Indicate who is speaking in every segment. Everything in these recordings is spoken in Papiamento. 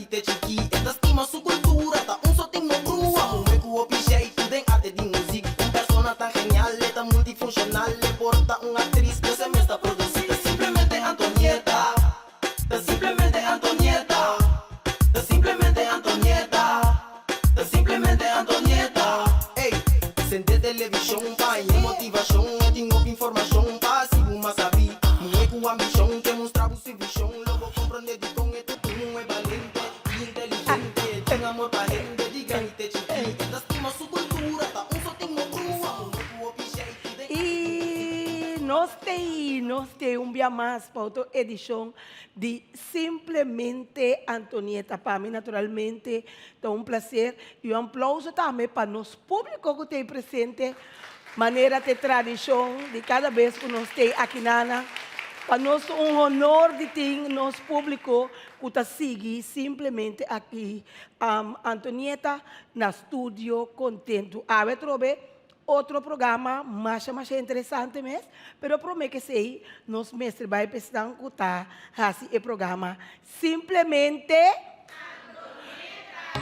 Speaker 1: grandi te chikí. E ta stima su kultura, ta un sotin no brua. Muhé ku hopi jeitu den arte di muzik. Un persona tan genial, e ta multifunshonal. E por ta un aktris, ku se mes ta produsí. Ta simplemente Antonieta, ta simplemente Antonieta, ta simplemente Antonieta, ta simplemente Antonieta. Ey, sende televishon pa haña motivashon. E tin hopi informashon pa hasi bo mas sabí. Muhé ku ambishon ke mustra bo su vishon. Lo bo komprondé dikon e ta un muhé balente i inteligente. Tin amor pa hende di grandi te chikí. E ta stima su kultura, ta un sotin no brua. Muhé ku hopi jeitu den arte
Speaker 2: I nos t'ei, nos t'ei un bia mas pa otro edishon di Simplemente Antonieta. Pa mi naturalmente ta un placer y un aplauso tambe pa nos publico cu t'ei presente manera t'e tradicion di cada bes cu nos t'ei akinana. Pa nos ta un honor di tin nos publico cu ta sigui Simplemente aki Antonieta na studio contento. Awe atrobe Otro programa masha masha interesante mes, pero prome ke esei nos mester bai pa esnan ku ta hasi e programa Simplemente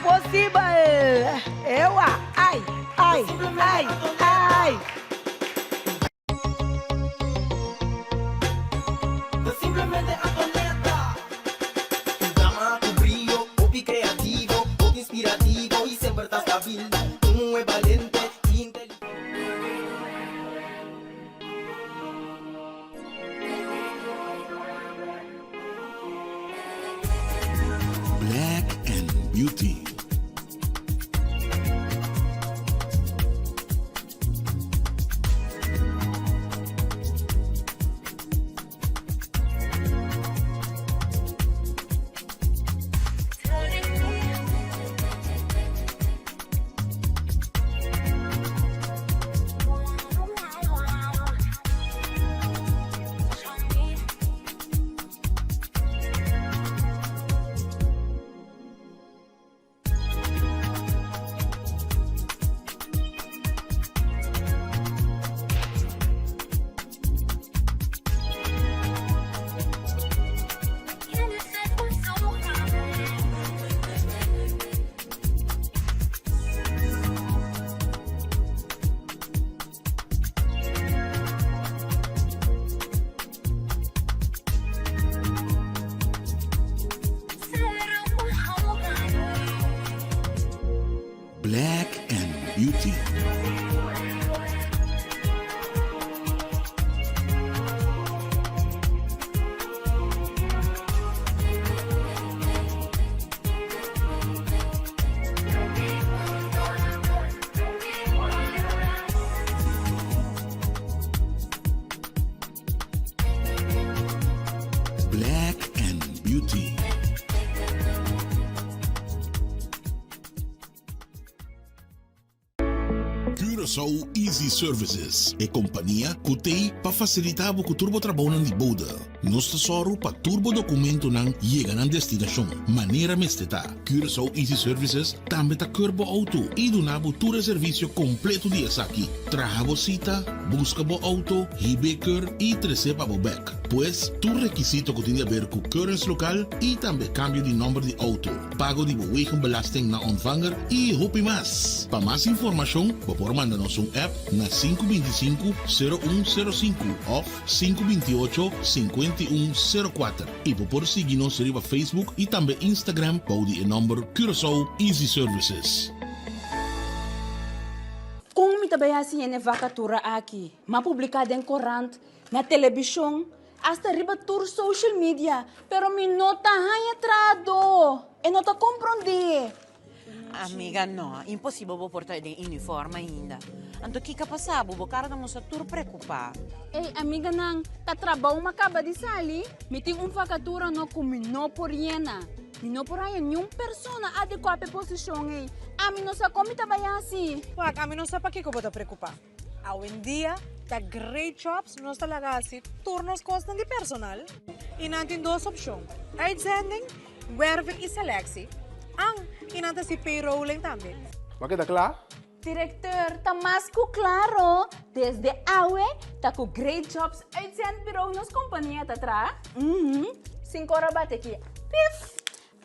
Speaker 2: Posibel! Ewa! Ai! Ai! Ai! Ai!
Speaker 1: Simplemente Antonieta. Un dama ku brio, hopi kreativo, hopi inspirativo i semper ta stabil. Un muhé balente i inteligente.
Speaker 3: Black and Beauty. Black and Beauty. Black and Beauty. Curaçao Easy Services, e kompania ku t'ei pa fasilitá bo ku tur bo trabounan di bode. Nos ta sòru pa tur bo dokumentonan yega nan destinashon manera mester ta. Curaçao Easy Services tambe ta keur bo outo i duna bo tur e servisio kompleto di esaki. Traha bo sita, buska bo outo, hib'é keur i tres'é pa bo bèk. Pues, tur rekisito ku tin di aber ku keuringslokaal i tambe kambio di nòmber di outo, pago di bo wegenbelasting na ontvanger i hopi mas. Pa mas informashon bo por manda nos un app na 525 0105 òf 528 51 04 i bo por sigui nos riba Facebook i tambe Instagram bou di e nòmber Curaçao Easy Services.
Speaker 4: Kon mi ta bai hasi hende vakatura aki? M'a publiká den korant, na telebishon, asta riba tur social media, pero mi no ta haña trahadó. E no ta komprondé.
Speaker 5: Amiga, no, imposibel bo por ta den uniform ainda. Anto kiko a pasa bo? Bo kara ta mustra tur preokupá.
Speaker 4: Ey, amiganan, ta trabou m'a kaba di sali. Mi tin un vakatura no ku mi no por yena. Mi no por haña niun persona adekuá pa e posishon ei. Ami no sa kon mi ta bai hasi.
Speaker 6: Wak, ami no sa pakiko bo ta preokupá. Awendia ta Great Jobs nos ta laga hasi tur nos kosnan di personal i nan tin dos opshon, uitzending, werving i selectie. An, i nan ta hasi payrolling tambe.
Speaker 7: Bo a keda kla?
Speaker 4: Directeur, ta mas ku klaro, desde awe ta ku Great Jobs Uitzendbureau nos kompania ta traha. Uhum, sink'ora bate ki, pif!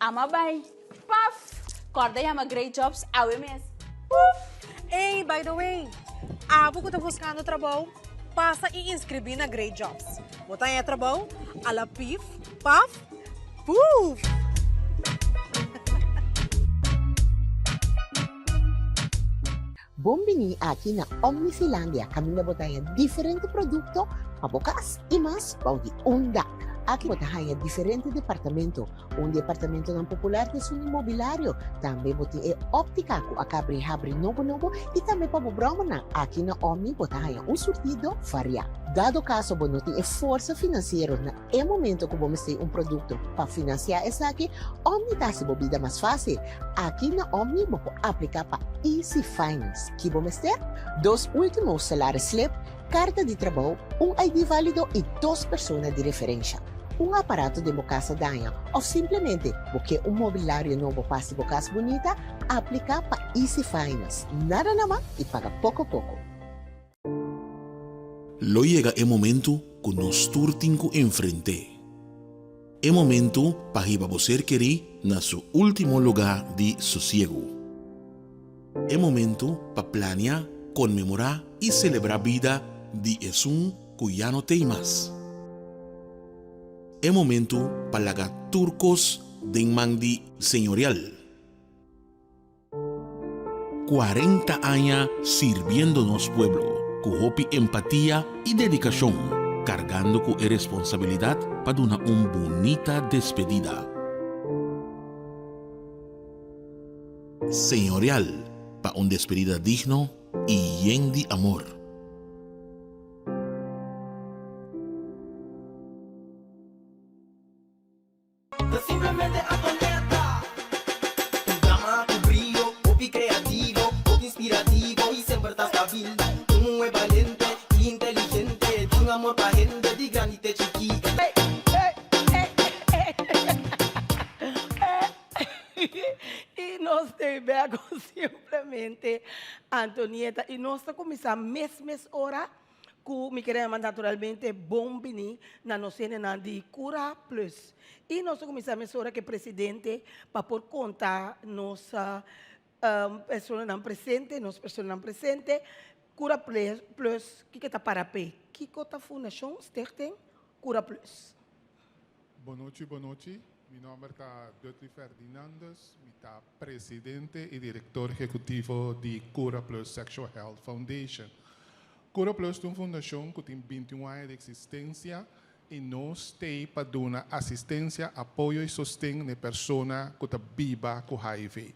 Speaker 4: Ama bai. Paf! Kòrda yama Great Jobs awe mes. Puf!
Speaker 6: Ey, by the way, abo ku ta buskando trabou, pasa i inskribí na Great Jobs. Bo ta haña trabou a la pif, paf, puf!
Speaker 7: Bon bini aki na Omnifilandia kaminda bo ta haña diferente produkto pa bo kas i mas bou di un dak. Aki bo ta haña diferente departamento. Un di e apartamentonan popular ta esun di mobilario. Tambe bo tin e óptica ku a kabri habri nobo nobo i tambe pa bo bròmernan. Aki na Omni bo ta haña un surtido variá. Dado kaso bo no tin e forsa finansiero na e momento ku bo mester un produkto pa finansiá esaki, Omni ta hasi bo bida mas fásil. Aki na Omni bo por apliká pa Easy Finance. Ki bo mester? Dos último salaris slip, karta di trabou, un ID válido i dos persona di referensha. Un aparato den bo kas a daña òf simplemente bo ke un mobilario nobo pa hasi bo kas bunita? Apliká pa Easy Finance. Nada na man i paga poko poko.
Speaker 3: Lo yega e momentu ku nos tur tin ku enfrent'é. E momentu pa hiba bo ser kerí na su último lugá di sosiegu. E momentu pa plania, konmemorá i selebrá bida di esun ku ya no t'ei mas. E momentu pa laga tur kos den man di Señorial. 40 aña sirbiendo nos pueblo ku hopi empatia i dedikashon, kargando ku e responsabilidat pa duna un bunita despedida. Señorial pa un despedida digno i yen di amor.
Speaker 1: Ta simplemente Antonetta. Un dama ku brio, hopi kreativo, hopi inspirativo i semper ta stabil. Un muhé balente i inteligente, tin amor pa hende di grandi te chikí.
Speaker 2: I nos ta bek ku simplemente Antonieta i nos ta kuminsá mes mes ora Ku mi kere yama naturalmente bon bini na nos hendenan di Cura Plus. I nos ta kuminsá mesora ku e presidente pa por konta nos personanan presente, nos personanan presente, Cura Plus kiko ta para p'e? Kiko ta Fundashon Stichting Cura Plus?
Speaker 8: Bon nochi, bon nochi. Mi nomber ta Dudley Ferdinandus, mi ta presidente y director ejecutivo di Cura Plus Sexual Health Foundation. Cura Plus ta un fundacion cu tin 21 aña di existencia y nos t'ey pa duna asistencia, apoyo y sosten n'e persona cu ta biba cu HIV.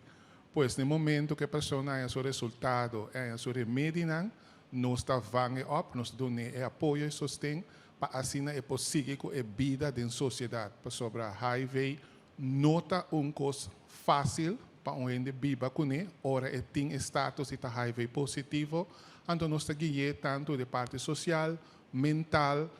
Speaker 8: Pues n'e momento cu e persona haña su resultado, e haña su remedinan, nos ta vang e op, nos ta dun'e e apoyo y sosten pa asina e por sigui ku e bida den sosiedat, pasobra hiv no ta un kos fásil pa un hende biba kuné ora e tin e status di ta hiv positivo, anto nos ta gui'é tantu di parti sosial, mental,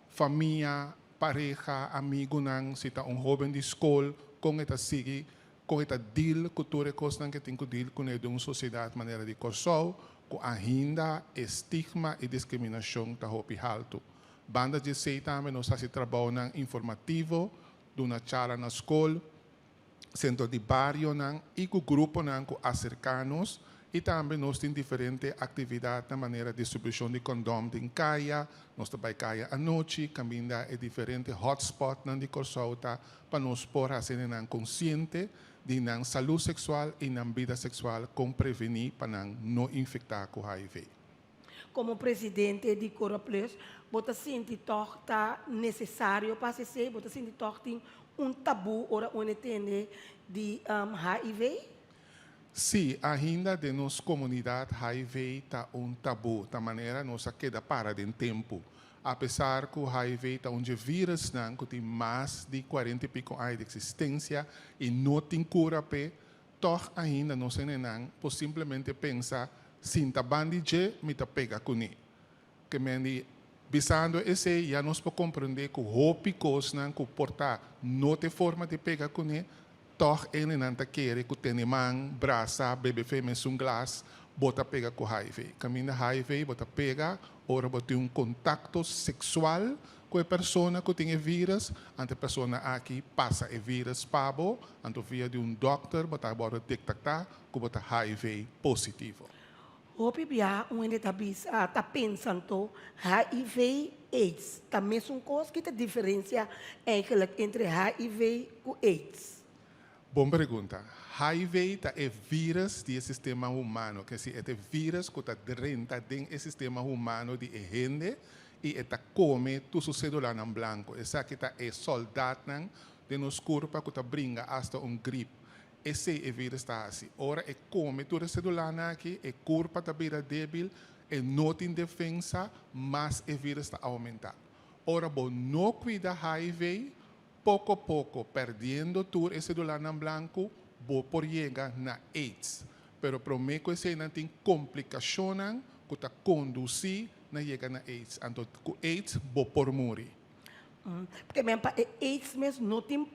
Speaker 8: famia, pareha, amigunan, si ta un hóben di skol, kon e ta sigui, kon e ta deal ku tur e kosnan ku e tin ku deal kuné den un sosiedat manera di Kòrsou, ku ainda e stigma i diskriminashon ta hopi haltu. Banda di esei tambe nos hasi trabounan informativo, duna charla na skol, sentro di barionan i ku gruponan ku aserká nos i tambe nos tin diferente aktividatnan manera distribushon di kondòm den kaya, nos ta bai kaya anochi kaminda e diferente hotspotnan di Kòrsou ta pa nos por hasi nan konsiente di nan salú seksual i nan bida seksual kon prevení pa nan no infektá ku hiv.
Speaker 2: Komo presidente di Cora Plus, bo ta sinti tòg ta nesesario pa hasi esei? Bo ta sinti tòg tin un tabú ora un e tende di hiv?
Speaker 8: Sí, ainda den nos komunidat hiv ta un tabú, ta manera nos a keda para den tempu. Apesar ku hiv ta un dje virusnan ku tin mas di kuarenta i piko aña di eksistensia i no tin kura p'e, tòg ainda nos hendenan por simplemente pensa, Sinta ban di dje, mi ta pega kuné. Ke men di, bisando esei ya nos por komprendé ku hopi kosnan ku por ta no ta e forma di pega kuné, Tòg hendenan ta kere ku tene man, brasa, bebe fe mesun glas, bo ta pega ku hiv. Kaminda hiv bo ta pega ora bo tin un kontakto seksual ku e persona ku tin e vírus, anto e persona aki pasa e vírus pa bo, anto via di un dòkter bo ta wòrdu detektá ku bo ta HIV positivo.
Speaker 2: Hopi bia un hende ta bisa, ta pensa anto HIV, aids ta mesun kos? Ki ta diferensia eigenlijk entre HIV ku aids?
Speaker 8: Bon pregunta. HIV ta e vírus di e sistema humano, ke si e ta e vírus ku ta drenta den e sistema humano di e hende i e ta kome tur su sedulanan blanku. Esaki ta e sòldatnan den nos kurpa ku ta bringa asta un grip. Esei e vírus ta hasi. Ora e kome tur e sedulanan aki, e kurpa ta bira débil, e no tin defensa, mas e vírus ta oumentá. Ora bo no kuida HIV, Poko poko, perdiendo tur e sedulanan blanku, bo por yega na aids. Pero promé ku eseinan tin komplikashonnan ku ta kondusí na yega na aids. Anto ku aids bo por muri.
Speaker 2: Porque men pa e aids mes no tin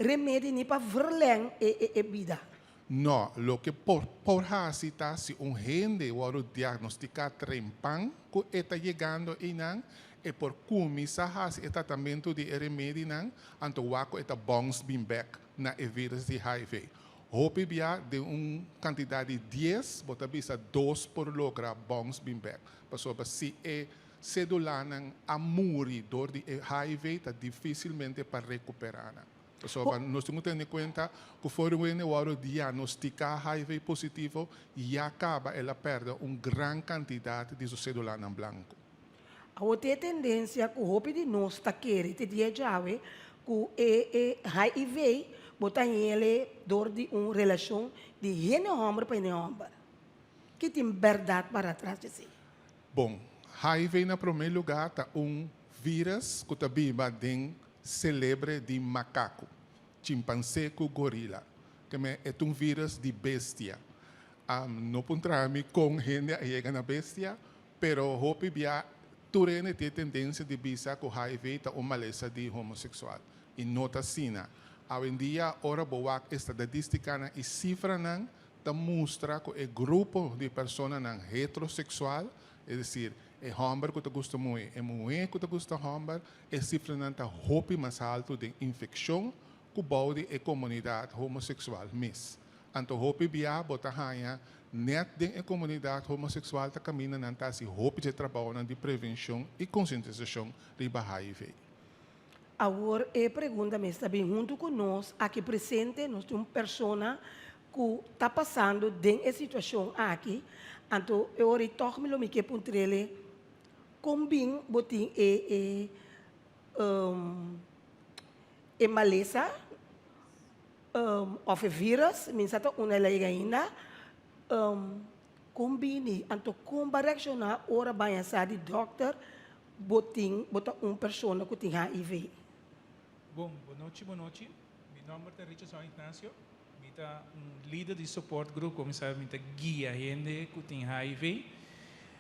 Speaker 2: remedi ni pa verleng e bida.
Speaker 8: No, loke por por hasi ta si un hende wòrdu diagnostiká trempan ku e ta yegando einan, e por kuminsá hasi e tratamentu di e remedinan, anto wak ku e ta bòns bin bèk na e vírus di hiv. Hopi bia den un kantidat di dies bo ta bisa dos por logra bòns bin bèk, pasobra si e sedulanan a muri dor di e hiv ta difísilmente pa rekuperá nan. Pasobra nos tin ku tene kuenta ku for un hende wòrdu diagnostiká hiv positivo, ya kaba el a pèrdè un gran kantidat di su sedulanan blanku.
Speaker 2: Awor tin e tendensia ku hopi di nos ta kere te dia djawe ku e e hiv bo ta hele dor di un relashon di hende hòmber pa hende hòmber. Ki tin bèrdat para tras di esei?
Speaker 8: Bon, hiv na promé lugá ta un vírus ku ta biba den Celebre di makaku, chimpansé ku gorila. Keme e ta un virus di bestia. No puntra mi kon hende a yega na bestia, pero hopi bia tur hende tin e tendensia di bisa ku hiv ta un malesa di homoseksual. I no ta asina. Awendia ora bo wak e stadadistikanan i sifranan ta mustra ku e grupo di personanan heteroseksual, es desir, e hòmber ku ta gusta muhé, e muhé ku ta gusta hòmber, E sifranan ta hopi mas haltu den infekshon ku bou di e komunidat homoseksual mes. Anto hopi bia bo ta haña nèt den e komunidat homoseksual ta kaminda nan ta hasi hopi dje trabounan di prevenshon i konsientisashon riba hiv.
Speaker 2: Awor e pregunta mes ta bin huntu ku nos aki presente, nos tin un persona ku ta pasando den e situashon aki, anto e ora ei tòg mi lo mi ke puntr'el Kon bin bo tin e e e malesa of e virus, mi sa ta unda el a yega ainda, kon bini? Anto kon bo a reakshoná ora baña sa di dòkter bo tin bo ta un persona ku tin hiv?
Speaker 9: Bon, bonochi bonochi. Mi nòmber ta Richardson Ignacio. Mi ta un lider di support group, como mi sabi mi ta guia hende cu tin hiv.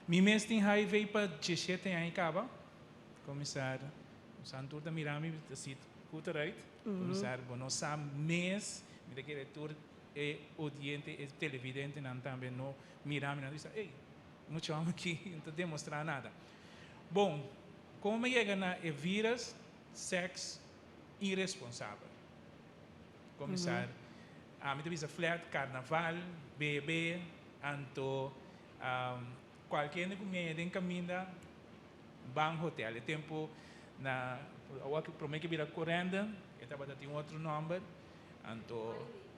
Speaker 9: Mi mes tin hiv pa diesshete aña y caba. Comisar, san tur ta mira mi, ta sit goed eruit. Comisar, bo no sa mes, mi ta kere tur e odiente, e televidentenan tambe no mira mi, nan ta bisa, ey, mucha homber aki no ta demostra nada. Bon, como mi a yega na e virus, sex iresponsabel. Comisar, ami ta bisa flat, carnaval, bebe, anto cualke hende cu mi haya den caminda ban hotel. E tempo na awor cu prome cu bira Corendon e tabata tin otro nomber, anto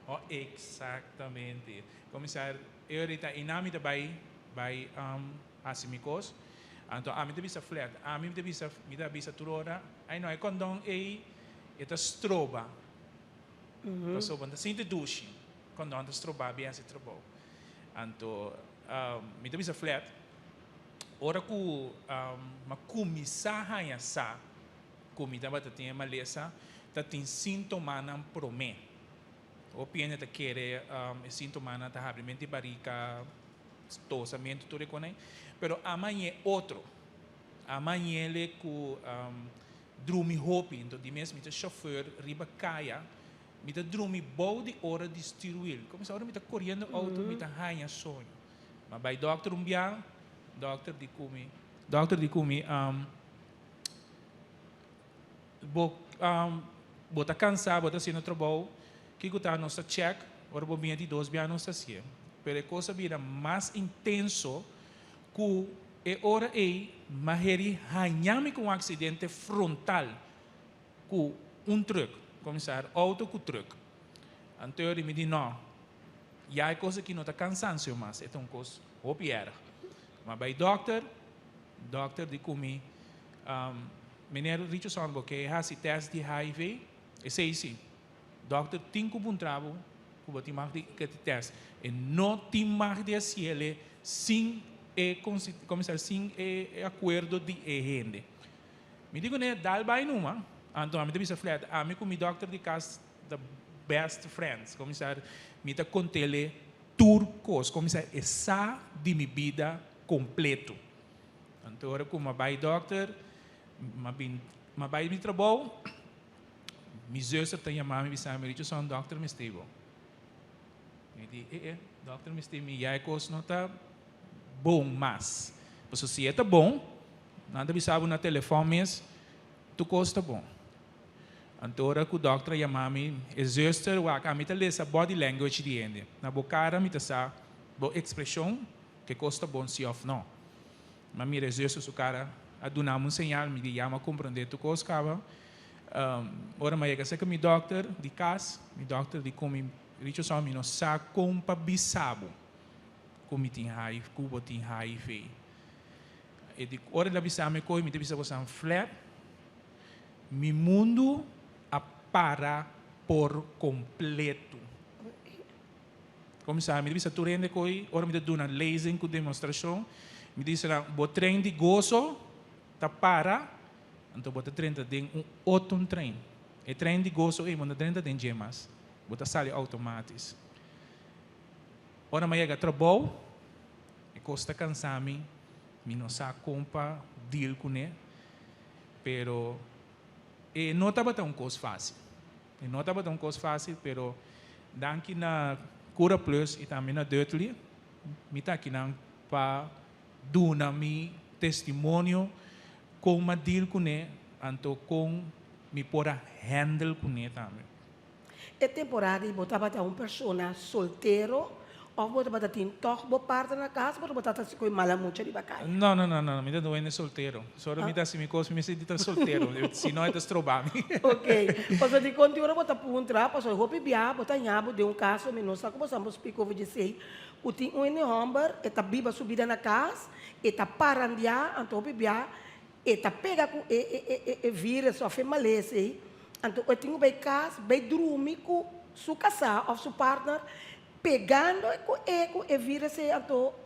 Speaker 9: oh exactamente. Comisar, e orita einan mi ta bay bay haci mi cos, anto ami ta bisa flat, ami ta bisa mi ta bisa tur ora, ay no e condon ey E ta stroba. Pasobra bo ta sinti dushi cuando nan ta stroba bi haci trabou. Anto mi ta bisa flat, ora cu mi a cuminsa haña sa cu mi tabata tin e malesa, ta tin sintomanan prome. Hopi hende ta kere e sintomanan ta habri menti barica, tosamento, tur e cosnan. Pero amañe otro. Amañele cu Drumi hopi, enton di mes mi ta chauffeur riba kaya, mi ta drumi bou di ora di stuurwiel. Kumsa ora mi ta koriendo auto mi ta haña soño. Ma bai dokter un bia, dokter di ku mi, dokter di ku mi. Bo um, bo ta kansá, bo ta hasiendo trabou, kiko ta nos ta check, ora bo bini di dos bia nos ta hasié. Pero e kos a bira mas intenso ku e ora ei m'a heri haña mi ku un aksidente frontal ku un trùk, kuminsá outo ku trùk. Anto e ora mi di no, ya e kos aki no ta kansansio mas, e ta un kos hopi erg. M'a bai dòkter, dòkter di ku mi, Meneer Richardson bo ke hasi test di hiv? Esei si. Dokter tin ku puntra bo ku bo tin mag di ke test. E no tin mag di hasiele sin e komisario sin e akuerdo di e hende. Mi di kuné dal bai numa. Anto ami ta bisa flat ami ku mi dokter di kas ta best friends. Komisario mi ta kontele tur kos. Komisario e sa di mi bida kompleto. Anto ora ku m'a bai dòkter, m'a bin, m'a bai mi trabou, mi zuster ta yama mi bisa mi, Richardson, dòkter mester bo. Mi di, e e, dòkter mester mi, ya e kos no ta bon mas. Pasobra si e ta bon, nan ta bisa bo na telefòn mes, tur kos ta bon. Anto ora ku dòkter a yama mi, e zuster wak, ami ta lesa body language di hende. Na bo kara mi ta sa bo ekspreshon. Ke kos ta bon si òf no. Mi a mira e zuster su kara a duna mi un señal, mi di ya mi a komprondé tur kos kaba. Ora mi a yega serka mi dòkter di kas, mi dòkter di ku mi, Richardson mi no sa kon pa bisa bo ku mi tin hiv, ku bo tin hiv. E di ora el a bisa mi koe mi ta bisa bo san flèt, mi mundu a para por kompleto. Kuminsá, mi ta bisa tur hende ku oí, ora mi ta duna lezing ku demostrashon, mi ta bisa nan, bo tren di goso ta para, anto bo ta drenta den un otro tren. E tren di goso ei bo no ta drenta den dje mas, bo ta sali outomatis. Ora mi a yega trabou, e kos ta kansa mi, mi no sa kon pa deal kuné, pero e no tabata un kos fásil. E no tabata un kos fásil, pero danki na Cura Plus i tambe na Dudley, mi ta akinan pa duna mi testimonio kon m'a deal kuné, anto kon mi por a handle kuné tambe.
Speaker 2: E temporada ei bo tabata un persona soltero Of bo tabata tin tog bo partner na cas pero bo tata si cu e mala mucha riba caya?
Speaker 9: No, no, no, no, mi ta duende soltero. Solo mi ta haci mi cos, mi mester di ta soltero, si no e ta stroba mi.
Speaker 2: Ok, pasobra dicon tin ora bo ta puntra, pasobra hopi bia bo ta haña bo den un caso, mi no sa cu bo sa bo speak over djesey, cu tin un hende homber, e ta biba su bida na cas, e ta parandia, anto hopi bia e ta pega cu e e e e virus of e malesa ey, anto e tin cu bay cas, bay drumi cu su casá of su partner, Pegando e ku e ku e virus ei anto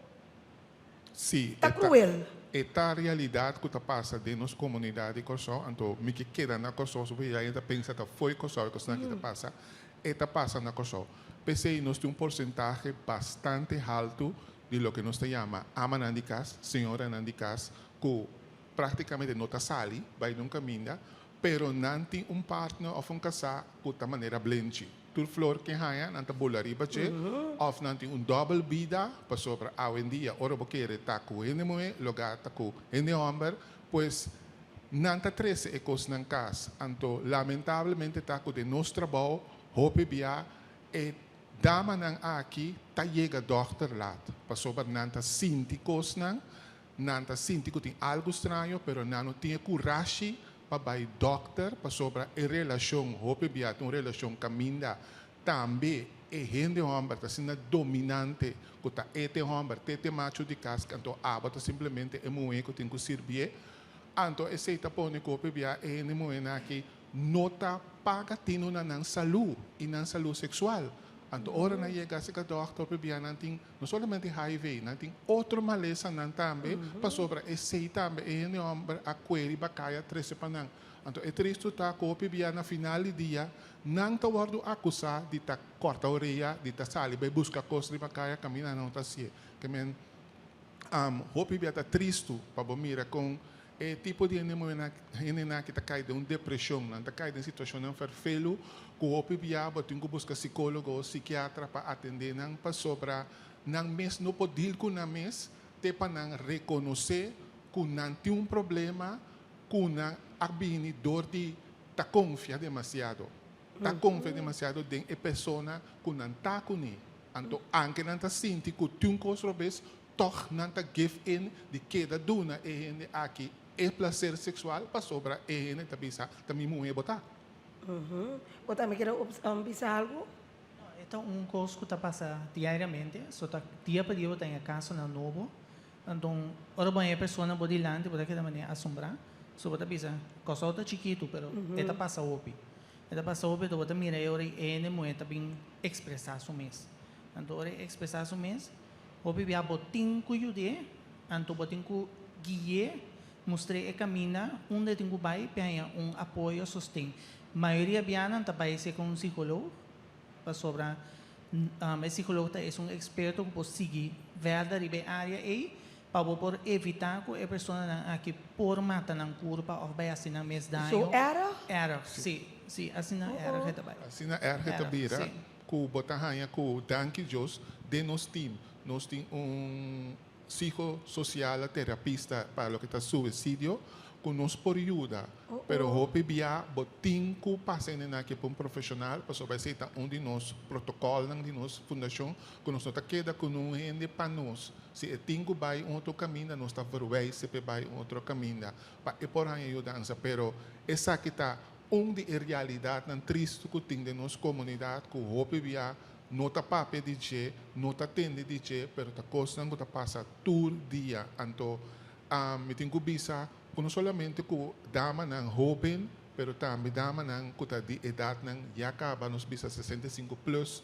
Speaker 8: Sí,
Speaker 2: ta
Speaker 8: e ta
Speaker 2: kruel.
Speaker 8: e ta realidat ku ta pasa den nos komunidat di Kòrsou, anto mi ke keda na Kòrsou so ya ta pensa ta fo'i Kòrsou e kosnan aki ta pasa, e ta pasa na Kòrsou. P'esei nos tin un porsentahe bastante haltu di loke nos ta yama amanan di kas, señoranan di kas ku práktikamente no ta sali bai nun kaminda, pero nan tin un partner òf un kasá ku ta manera blenchi. Tur flor ke haña nan ta bula riba dje òf nan tin un dòbel bida pasobra awendia ora bo kere ta ku hende muhé logá ta ku hende hòmber pues nan ta trese e kosnan kas anto lamentablemente ta ku den nos trabou hopi bia e damanan aki ta yega dòkter lat pasobra nan ta sinti kosnan Nan ta sinti ku tin algu straño pero nan no tin e kurashi pa bai dòkter pasobra e relashon hopi bia ta un relashon kaminda tambe e hende hòmber ta asina dominante ku ta e te hòmber te te machu di kas anto abo ta simplemente e muhé ku tin ku sirbié anto esei ta pone ku hopi bia e hende muhénan aki no ta paga tinu na nan salú i nan salú seksual anto ora nan yega serka dòkter hopi bia nan tin No solamente hiv, nan tin otro malesanan tambe, pasobra esey tambe e hende homber a cue riba caya trece pa nan. Anto e tristo ta cu hopi bia na final di dia nan ta wordo acusa di ta corta orea, di ta sali bay busca cos riba caya caminda nan no ta hacié. Ke men hopi bia ta tristo pa bo mira con E tipo di hende muhénan hendenan aki ta kai den un depreshon, nan ta kai den situashonnan ferfelu ku hopi bia bo tin ku buska sikólogo o sikiatra pa atendé nan pasobra nan mes no por dil ku nan mes te pa nan rekonosé ku nan tin un problema ku nan a bini dor di. ta konfia demasiado. Ta konfia demasiado den e persona ku nan ta kuné. Anto anke nan ta sinti ku tin un kos robes, tòg nan ta give in di keda duna e hende aki e plaser seksual pasobra e hende ta bisa ta mi muhé bo ta.
Speaker 2: Bo tambe kier bisa algu?
Speaker 10: No, e ta un kos ku ta pasa diariamente, so ta dia pa dia bo ta haña kasonan nobo. Anto ora bo haña e persona bo dilanti bo ta keda manera asombrá, so bo ta bisa, Kòrsou ta chikitu pero e ta pasa hopi. E ta pasa hopi anto bo ta mira e ora e hende muhé ta bin ekspresá su mes. Anto ora e ekspresá su mes, hopi bia bo tin ku yud'é, anto bo tin ku gui'é, mustr'é e kaminda unda e tin ku bai pa e haña un apoyo, sosten. Mayoria bianan ta bai serka un psikolog pasobra e psikolog ta es un eksperto ku por sigui verder riba e área ei pa bo por evitá ku e personanan aki por mata nan kurpa òf bai hasi nan mes daño.
Speaker 2: So erg?
Speaker 10: Erg, sí. Sí, asina erg e ta bai.
Speaker 8: Asina erg e ta bira ku bo ta haña ku danki Dios den nos team nos tin un psicosocial terapista pa loke ta suicidio ku nos por yuda pero hopi bia bo tin ku pasa e nena aki pa un profesional pasobra esei ta un di nos protocolnan di nos fundacion ku nos no ta keda ku nun hende pa nos si e tin ku bai un otro kaminda nos ta verwijs pa e bai un otro kaminda pa e por haña yudansa pero esaki ta un di e realidatnan tristu ku tin den nos komunidat ku hopi bia no ta papia di dje, no ta tende di dje, pero ta kosnan ku ta pasa tur dia. Anto, mi tin ku bisa ku no solamente ku damanan hóben, pero tambe damanan ku ta di edatnan ya kaba, nos bisa 65 plus,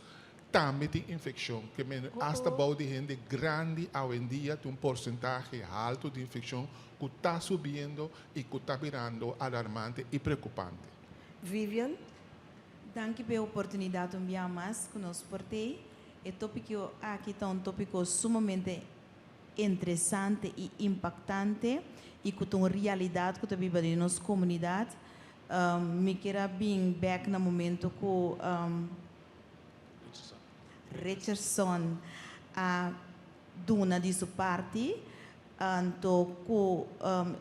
Speaker 8: tambe tin infekshon. Ke men asta bou di hende grandi awendia tin un porsentahe haltu di infekshon ku ta subiendo i ku ta birando alarmante i preokupante.
Speaker 2: Vivian?
Speaker 11: Danki pa e oportunidat un bia mas ku nos por tei. E topiko aki ta un topiko sumamente interesante i impaktante i ku ta un realidat ku ta biba den nos komunidat. Mi kier a bin bek na momento ku Richardson a duna di su parti. Anto ku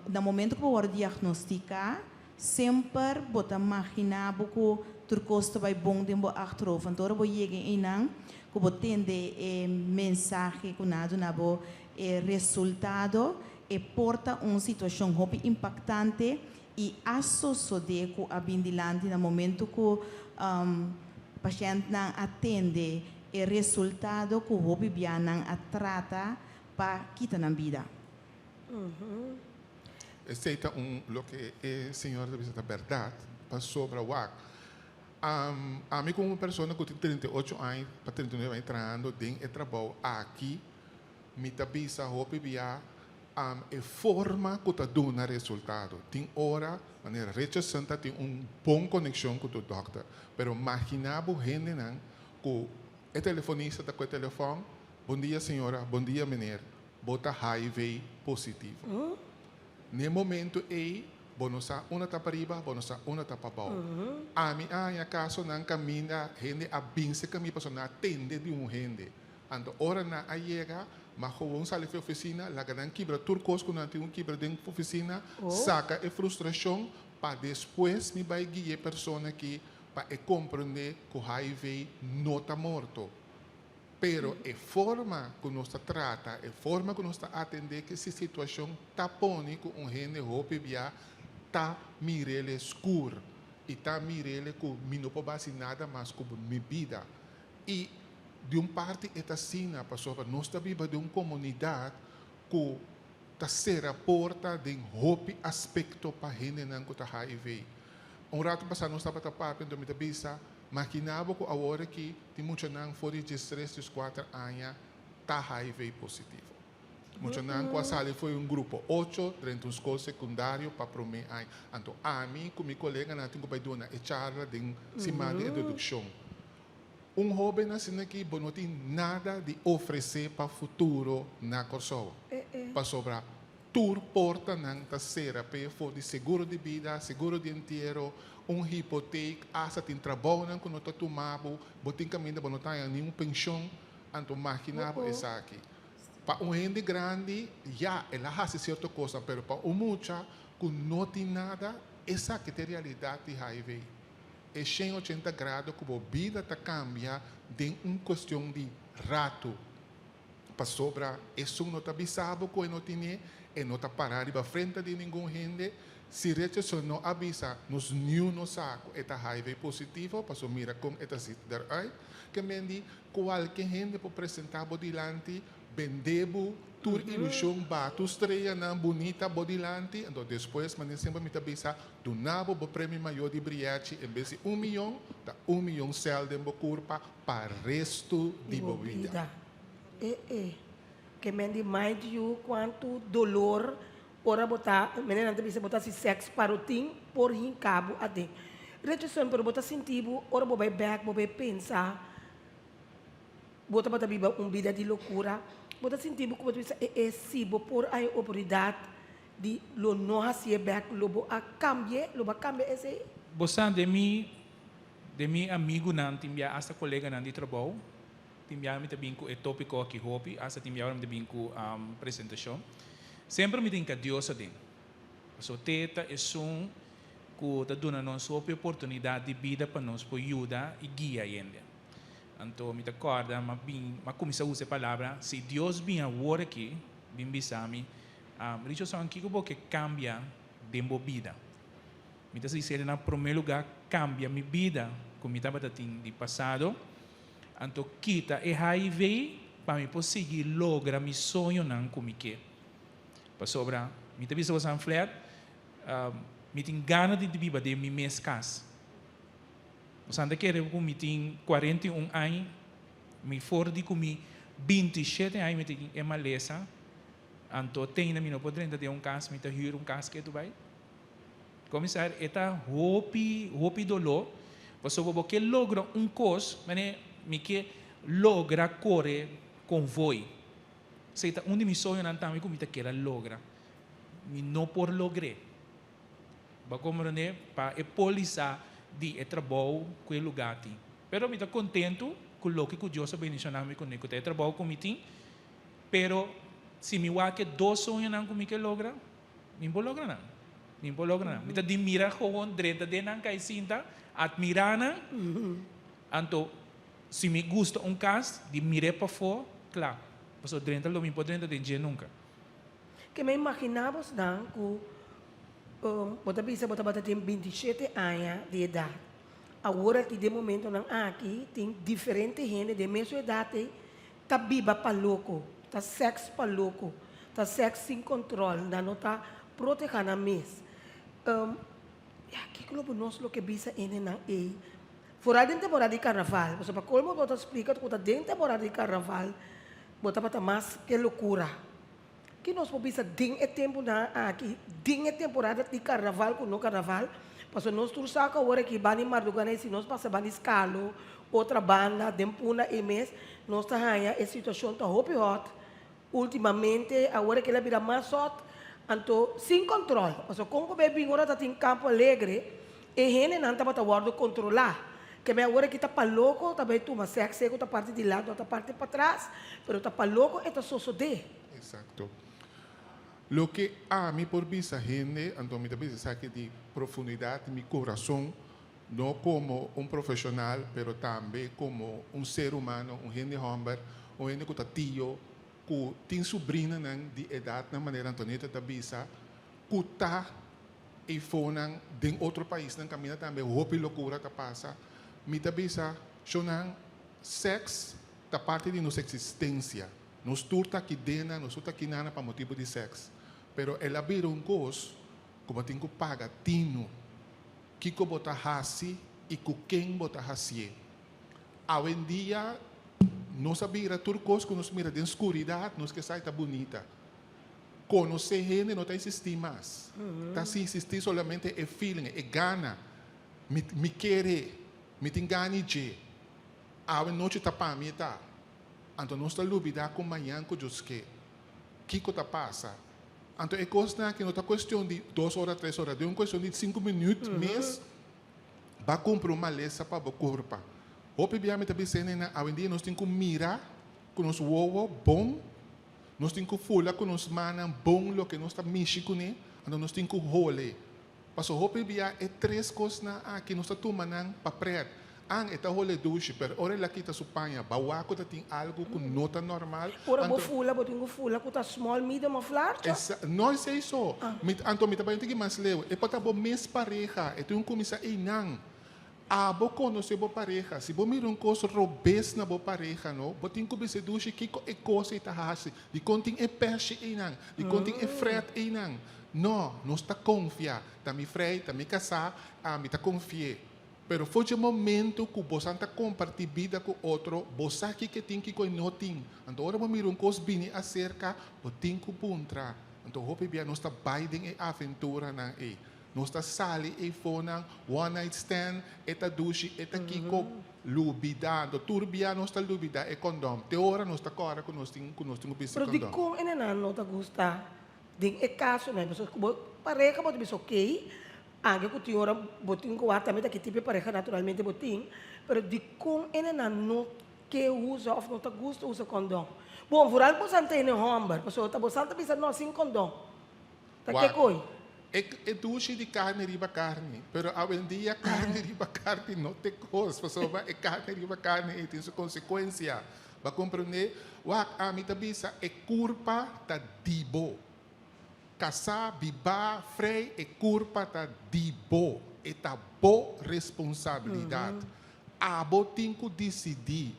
Speaker 11: na momento ku bo wòrdu diagnostiká, semper bo ta maginá bo ku tur kos ta bai bon den bo achterhoofd. Anto ora bo yega einan ku bo tende e mensahe ku nan a duna bo e resultado, e por ta un situashon hopi impaktante i a sosodé ku a bin dilanti na momento ku pashèntnan a tende e resultado ku hopi bia nan a trata pa kita nan bida.
Speaker 8: Esei ta un loke e señora ta bisa ta bèrdat, pasobra wak, ami komo un persona ku tin 38 aña pa 39 aña trahando den e trabou aki, mi ta bisa hopi bia e forma ku ta duna resultado. Tin ora, manera Richardson ta tin un bon konekshon ku tur dòkter, pero magina bo hendenan ku E telefonista ta ku e telefòn, Bon dia señora, bon dia meneer, bo ta HIV positivo. N'e momento ei bo no sa unda ta pariba, bo no sa unda ta pabou. Ami a haña kasonan kaminda hende a binse kaminda pasobra nan a tende di un hende. Anto ora nan a yega, ma gewoon sali for e ofisina, laga nan kibra tur kos ku nan tin ku kibra den ofisina, saka e frustrashon pa despues mi bai guia e persona aki pa e komprendé ku HIV no ta morto. Pero e forma ku nos ta trata, e forma ku nos ta atendé ku esi situashon ta pone ku un hende hopi bia ta mir'el skur i ta mir'el ku mi no por basi nada mas ku mi bida. I di un parti e ta asina pasobra nos ta biba den un komunidat ku ta sera porta den hopi aspekto pa hendenan ku ta HIV. Un ratu pasá nos tabata papia, anto mi ta bisa, Makiná bo ku awor aki tin muchanan for di diestres, dieskuater aña ta HIV positivo. Muchanan ku a sali for di un grupo ocho drenta un skol sekundario pa promé aña. Anto ami ku mi koleganan tin ku bai duna e charla den siman di introdukshon. Un hóben asina aki bo no tin nada di ofresé pa futuro na Kòrsou. Pasobra Tur portanan ta sera p'e for di seguro di bida, seguro di entiero, un hipoteek, asta tin trabounan ku no ta tuma bo, bo tin kaminda bo no ta haña niun penshon, anto magina bo esaki. Pa un hende grandi, ya, el a hasi sierto kosnan, pero pa un mucha ku no tin nada, Esaki ta e realidat di HIV. E 180 grado ku bo bida ta kambia den un kuestion di ratu. Pasobra esun no ta bisa bo ku e no tine, e no ta pará riba frente di ningun hende. Si Richardson no a bisa, nos niun no sa ku e ta HIV positivo, paso mira kon e ta zit deruit. Ke men di, kualke hende por presentá bo dilanti, bende bo tur ilushon, baha tur streanan bunita bo dilanti, anto despues, manera semper mi ta bisa, duna bo bo premio mayor di brièchi, en bes di un miyon, ta un miyon sèl den bo kurpa pa restu di bo bida.
Speaker 2: E e. Ke men di mind you kuantu dolor ora bo ta, mene nan ta bisa bo ta hasi sèks parotin por hinka bo aden. Richardson, pero bo ta sinti bo ora bo bai bèk bo bai pensa bo tabata biba un bida di lokura, bo ta sinti bo ku bo ta bisa e e si bo por a e oportunidat di lo no hasié bèk lo bo a kambi'é, lo bo a kambia esei?
Speaker 9: Bo sa den mi den mi amigunan tin bia asta koleganan di trabou Tin biaha mi ta bin ku e tópiko aki hopi, asta tin biaha ora mi ta bin ku presentashon. Semper mi tin ka Dios aden. Pasobra te ta esun ku ta duna nos hopi oportunidat di bida pa nos por yuda i guia hende. Anto mi ta kòrda mi a bin, mi a kuminsá usa e palabra, si Dios bin awor aki bin bisa mi, Richardson kiko bo ke kambia den bo bida? Mi ta sinsero na promé lugá kambia mi bida ku mi tabata tin di pasado. Anto kita e hiv pa mi por sigui logra mi soñonan ku mi ke. Pasobra mi ta bisa bosan flat, mi tin gana di biba den mi mes kas. Bosan ta kere ku mi tin 41 aña, mi for di ku mi 27 aña mi tin e malesa, anto te ainda mi no por drenta den un kas, mi ta hür un kas ketu bai. Komisar, e ta hopi, hopi doló, pasobra bo ke logra un kos, manera mi ke logra kore konvoi. Esei ta un di mi soñonan tambe ku mi ta kere logra. Mi no por logr'é. Bo a komprondé? Pa e polisa di e trabou ku e lugá tin. Pero mi ta kontentu ku loke ku Dios a bendishoná mi kuné, ku ta e trabou ku mi tin. Pero si mi wak e dos soñonan ku mi ke logra, Mi por logra nan. Mi por logra nan. Mi ta di mira gewoon drenta den nan kai sinta, admira nan. Anto si mi gusta un kas, di mir'é pafó, kla. Pasobra drenta lo mi por drenta den dje nunka.
Speaker 2: Ke mi a imaginá bosnan ku bo ta bisa bo tabata tin 27 aña di edat. Awor aki den momentonan aki tin diferente hende den mesun edat ei ta biba pa loko, ta sèks pa loko, ta sèks sin kòntròl, nan no ta protehá nan mes. Ya, kiko lo bo nos lo ke bisa hendenan ei? Foral den temporada di karnaval, pasobra pa kolmo bo ta splika ku ta den temporada di karnaval bo tabata mas ke lokura. Ki nos por bisa den e tempunan aki, den e temporada di karnaval ku no karnaval? Pasobra nos tur sa ku awor aki banda di Mardugana i si nos pasa banda di Skalo, otra banda, den Punda ei mes, nos ta haña e situashon ta hopi hòt. Ultimamente awor aki el a bira mas hòt, anto sin kòntròl. Pasobra kon ku bay bin ora ta tin Campo Alegre, e hendenan tabata wòrdu kontrolá. Keme awor aki ta pa loko ta bay tuma sèks seku ta parti dilanti òf ta parti patras, pero ta pa loko e ta sosodé.
Speaker 8: Exacto. Loke ami por bisa hende, anto mi ta bisa esaki di profundidad di mi corazon, no como un profesional, pero tambe como un ser humano, un hende homber, un hende cu ta tio, cu tin subrinanan di edadnan manera Antonieta ta bisa, cu ta eifonan den otro paisnan caminda tambe hopi locura ta pasa. Mi ta bisa, shownan, sex ta parti di nos existencia. Nos tur ta aki dena, nos tur ta aki nana pa motibu di sèks. Pero el a bira un kos ku bo tin ku paga tinu kiko bo ta hasi i ku ken bo ta hasié. Awendia nos a bira tur kos ku nos mira den skuridat, nos ke sa e ta bunita. Konosé hende no ta eksistí mas. Ta insistí solamente e feeling, e gana. Mi mi kere, mi tin gana i dje. Awe nochi ta pa mi e ta. Anto nos ta lubidá ku mañan ku Dios ke. Kiko ta pasa? Anto e kosnan aki no ta kuestion di dos ora, tres ora, den un kuestion di sinku minüt mes ba kumpra un malesa pa bo kurpa. Hopi bia mi ta bisa hendenan awendia nos tin ku mira ku nos wowo bon, nos tin ku fula ku nos mannan bon loke nos ta mishi kuné, anto nos tin ku hole. Paso hopi bia e tres kosnan aki nos ta tuma nan pa pret. An e ta hole dushi pero ora el a kita su paña ba wak ku ta tin algu ku no ta normal.
Speaker 2: Ora bo fula bo tin ku fula ku ta small, medium of large?
Speaker 8: Esa, no esei so. Mi, anto mi ta bai un tiki mas leu. E por ta bo mes pareha, e tin un kuminsá einan. Abo konosé bo pareha. Si bo mira un kos robes na bo pareha no, bo tin ku bisa e dushi kiko e kos ei ta hasi. Dikon tin e pèshi einan? Dikon tin e frèt einan? No, nos ta konfia. Ta mi frei, ta mi kasá, ami ta konfi'é. Pero for dje momento ku bosan ta kompartí bida ku otro, bo sa kiko e tin, kiko e no tin. Anto ora bo mira un kos bini aserka, bo tin ku puntra. Anto hopi bia nos ta bai den e aventuranan ei. Nos ta sali eifonan, one night stand, e ta dushi, e ta kiko, lubida. Anto tur bia nos ta lubida e kondom. Te ora nos ta kòrda ku nos tin ku nos tin ku bisti
Speaker 2: Pero
Speaker 8: kondom.
Speaker 2: dikon e nenan no ta gusta den e kasonan? Pasobra ku bo pareha bo ta bisa okey, anke ku tin ora bo tin ku wak tambe ta ki tipo e pareha naturalmente bo tin, pero dikon e nenan no ke usa òf no ta gusta usa kondom? Bon, vooral bosan ta hende hòmber, pasobra ta bosan ta bisa no sin kondom. Ta
Speaker 8: Wak,
Speaker 2: ke koi?
Speaker 8: E e dushi di karni riba karni, pero awendia karni riba karni no te kos, pasobra e karni riba karni ei tin su konsekuensia. Bo a komprendé? Wak, ami ta bisa e kurpa ta di bo. Kasá, bibá, frei, e kurpa ta di bo. E ta bo responsabilidat. Abo tin ku disidí.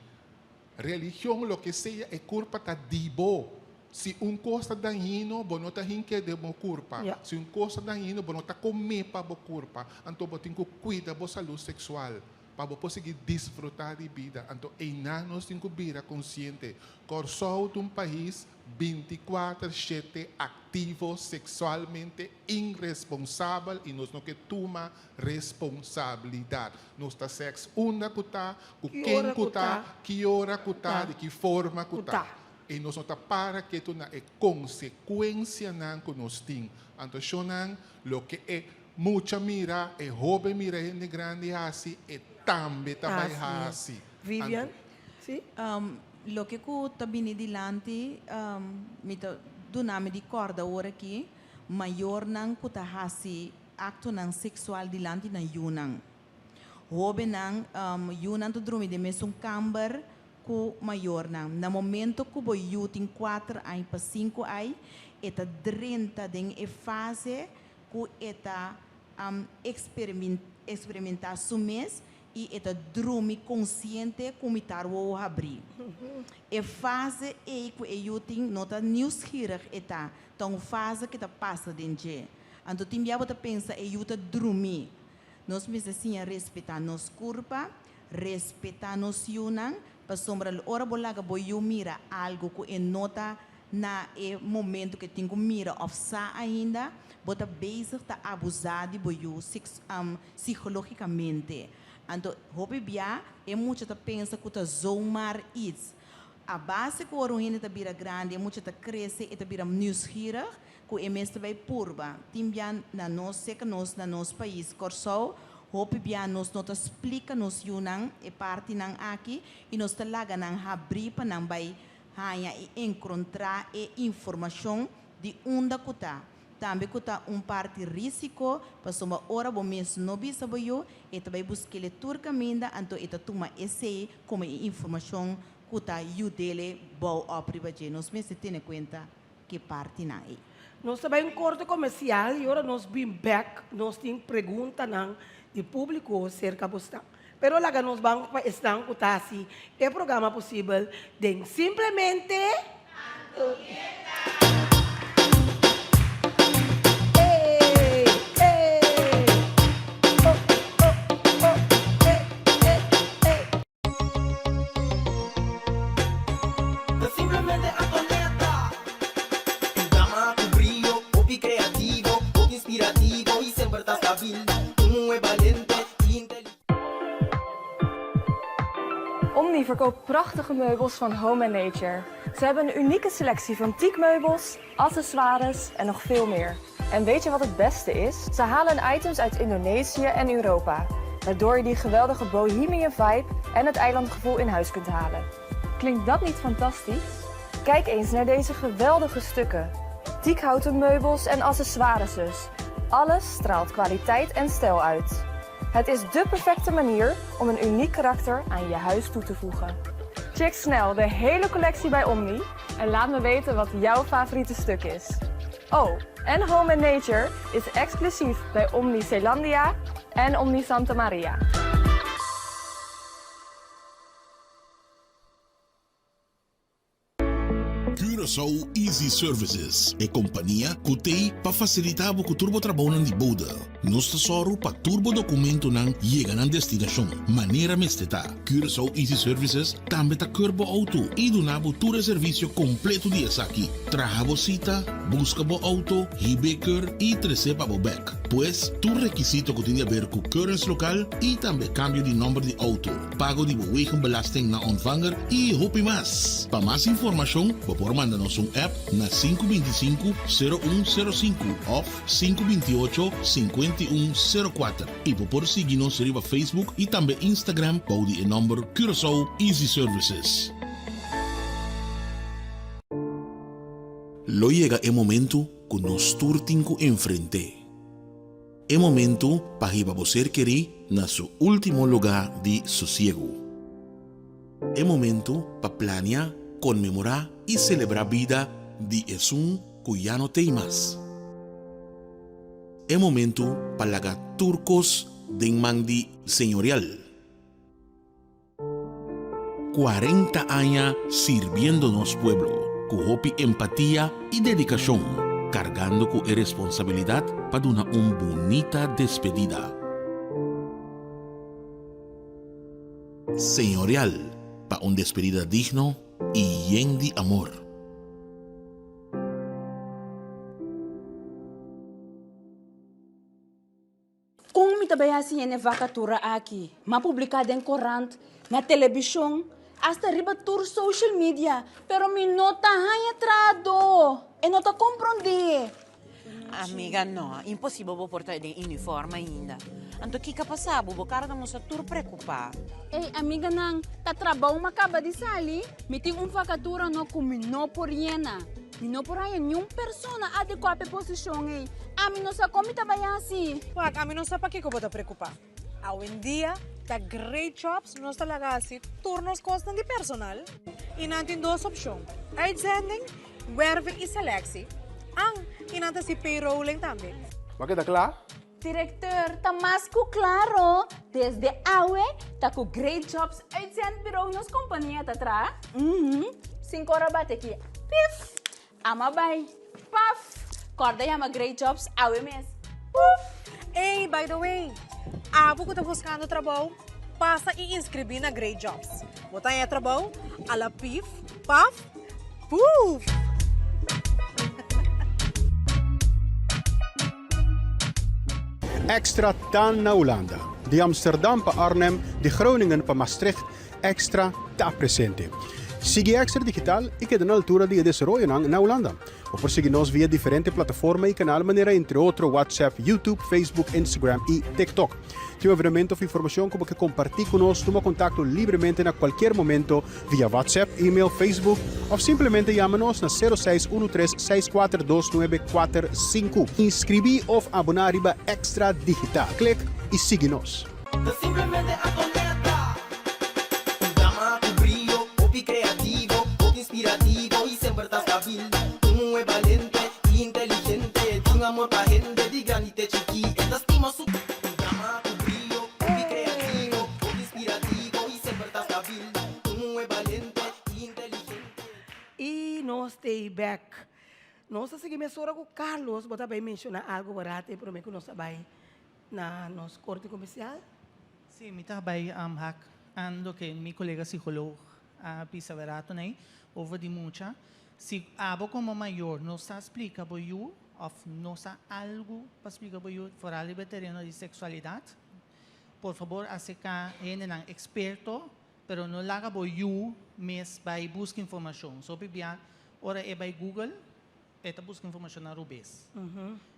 Speaker 8: Religion, loke sea, e kurpa ta di bo. Si un kos ta dañino, bo no ta hink'é den bo kurpa. Si un kos ta dañino, bo no ta kom'é pa bo kurpa. Anto bo tin ku kuida bo salú seksual pa bo por sigui disfrutá di bida. Anto einan nos tin ku bira konsiente. Kòrsou ta un pais bintikuater shete aktivo seksualmente iresponsabel i nos no ke tuma responsabilidat. Nos ta sèks unda ku ta, ku ken ku ta, ki ora ku ta, di ki forma ku ta. I nos no ta para ketu na e konsekuensianan ku nos tin. Anto shonnan, loke e mucha mira, e hóben mira hende grandi hasi, e tambe ta bai hasi.
Speaker 2: Vivian, si?
Speaker 11: Loke ku ta bini dilanti, mi ta duna mi di kòrda ora aki, mayornan ku ta hasi aktonan seksual dilanti nan yunan. Hóbennan, yunan ta drumi den mesun kamber ku mayornan. Na momento ku bo yu tin kuater ai pa sinku ai, e ta drenta den e fase ku e ta eksperimentá su mes i e ta drumi konsiente ku mitar wowo habrí. E fase ei ku e yu tin no ta nieuwsgierig e ta, ta un fase ku e ta pasa den dje. Anto tin bia bo ta pensa e yu ta drumí. Nos mester siña respetá nos kurpa, respetá nos yunan, pasobra ora bo laga bo yu mira algu ku e no ta na e momentu ku e tin ku mira òf sa ainda, bo ta bezig ta abusá di bo yu psikológikamente. Anto hopi bia e mucha ta pensa ku ta zomaar iets. A base ku ora un hende ta bira grandi, e mucha ta krese, e ta bira nieuwsgierig, ku e mes ta bai purba. Tin bia na nos, seka nos na nos pais Kòrsou, hopi bia nos no ta splika nos yunan e partinan aki i nos ta laga nan habrí pa nan bai haña i enkrontrá e informashon di unda ku ta. Tambe ku ta un parti rísiko, pasobra ora bo mes no bisa bo yu, e ta bai busk'el tur kaminda, anto e ta tuma esei komo e informashon ku ta yud'el bou òp riba dje. Nos mester tene kuenta ke partinan ei.
Speaker 2: Nos ta bai un korte komersial i ora nos bin bèk nos tin preguntanan di públiko serka bosnan. Pero laga nos ban pa esnan ku ta hasi e programa posibel den Simplemente Antonieta! Ey, ey, oh, oh, oh, ey, ey, ey.
Speaker 1: Ta simplemente Antonieta. Un dama ku brio, hopi kreativo, hopi inspirativo i semper ta stabil. Un muhé balente i inteligente.
Speaker 12: Omni verkoopt prachtige meubels van Home and Nature. Ze hebben een unieke selectie van teakmeubels, accessoires en nog veel meer. En weet je wat het beste is? Ze halen hun items uit Indonesië en Europa, waardoor je die geweldige bohemian vibe en het eilandgevoel in huis kunt halen. Klinkt dat niet fantastisch? Kijk eens naar deze geweldige stukken. Teakhouten meubels en accessoires. Alles straalt kwaliteit en stijl uit. Het is dé perfecte manier om een uniek karakter aan je huis toe te voegen. Check snel de hele collectie bij Omni en laat me weten wat jouw favoriete stuk is. Oh, en Home and Nature is exclusief bij Omni Zeelandia en Omni Santa Maria.
Speaker 3: Curaçao Easy Services, e kompania ku t'ei pa fasilitá bo ku tur bo trabounan di bode. Nos ta sòru pa tur bo dokumentonan yega nan destinashon manera mester ta. Curaçao Easy Services tambe ta keur bo outo i duna bo tur e servisio kompleto di esaki, traha bo sita, buska bo outo, hib'é keur i tres'é pa bo bèk. Pues, tur rekisito ku tin di aber ku keurens lokal i tambe kambio di nòmber di outo. pago di bo wegenbelasting na ontvanger y hopi mas. Pa mas informacion bo por manda nos un app na 525 0105 of 528 5104 y bo por sigui nos riba Facebook y tambe Instagram bou di e nomber Curaçao Easy Services. Lo yega e momento cu nos tur tin cu enfrente. E momentu pa hiba bo ser kerí na su último lugá di sosiegu. E momentu pa plania, konmemorá i selebrá bida di esun ku ya no t'ei mas. E momentu pa laga tur kos den man di Señorial. 40 aña sirbiendo nos pueblo ku hopi empatia i dedikashon, kargando ku e responsabilidat pa duna un bunita despedida. Señorial pa un despedida digno i yen di amor.
Speaker 4: Kon mi ta bai hasi hende vakatura aki? M'a publiká den korant, na telebishon, asta riba tur social media, pero mi no ta haña trahadó. E no ta komprondé.
Speaker 5: Amiga, no, imposibel bo por ta den uniform ainda. Anto kiko a pasa bo? Bo kara ta mustra tur preokupá.
Speaker 4: Ey, amiganan, ta trabou m'a kaba di sali. Mi tin un vakatura no ku mi no por yena. Mi no por haña niun persona adekuá pa e posishon ei. Ami no sa kon mi ta bai hasi.
Speaker 6: Wak, ami no sa pakiko bo ta preokupá. Awendia ta Great Jobs nos ta laga hasi tur nos kosnan di personal i nan tin dos opshon, uitzending, werving i selectie. An, i nan ta hasi payrolling tambe.
Speaker 13: Bo a keda kla?
Speaker 4: Directeur, ta mas cu claro, desde awe ta cu Great Jobs Uitzendbureau nos compania ta traha. Mhm, sin cora bate aki, pif, ama bay, paf, corda yama Great Jobs awe mes, puf.
Speaker 6: Ey, by the way, abo cu ta buscando trabou, pasa y inscribi na Great Jobs. Bo ta haña trabou a la pif, paf, puf!
Speaker 14: Extra ta na Hulanda. Di Amsterdam pa Arnhem, di Groningen pa Maastricht, Extra ta presente. Sigui Extra Digital i keda na altura di e desaroyonan na Hulanda. Bo por sigui nos via diferente plataforma i kanal manera entre otro WhatsApp, YouTube, Facebook, Instagram i TikTok. Tin un evenemento of informacion cu bo ke comparti cu nos, tuma contacto libremente na cualkier momento via WhatsApp, email, Facebook of simplemente yama nos na sero seis uno tres seis kuater dos nuebe kuater sinku. Inscribi of abona riba Extra Digital. Click y sigui nos.
Speaker 1: Ta simplemente Antonetta. Un dama cu brio, hopi creativo, hopi inspirativo y semper ta stabil. Un muhe balente y inteligente, tin amor pa hende di grandi te chiki. E ta stima su. Un dama cu brio, hopi creativo, hopi inspirativo y semper ta stabil. Un muhe balente y inteligente.
Speaker 2: Y nos t'ey bek. Nos ta sigui mesora cu Carlos, bo ta bay menciona algo barate prome cu nos ta bay na nos corte comercial.
Speaker 10: Sí, mi ta bay hak aan loke mi colega psicoloog a bisa berato ney over di mucha. Si abo como mayor no sa splica bo yu of no sa algo pa splica bo yu foral riba e tereno di sexualidad, por fabor acerca hendenan experto, pero no laga bo yu mes bay busca informacion. So pibia ora e bay Google E ta buska informashon na rubes.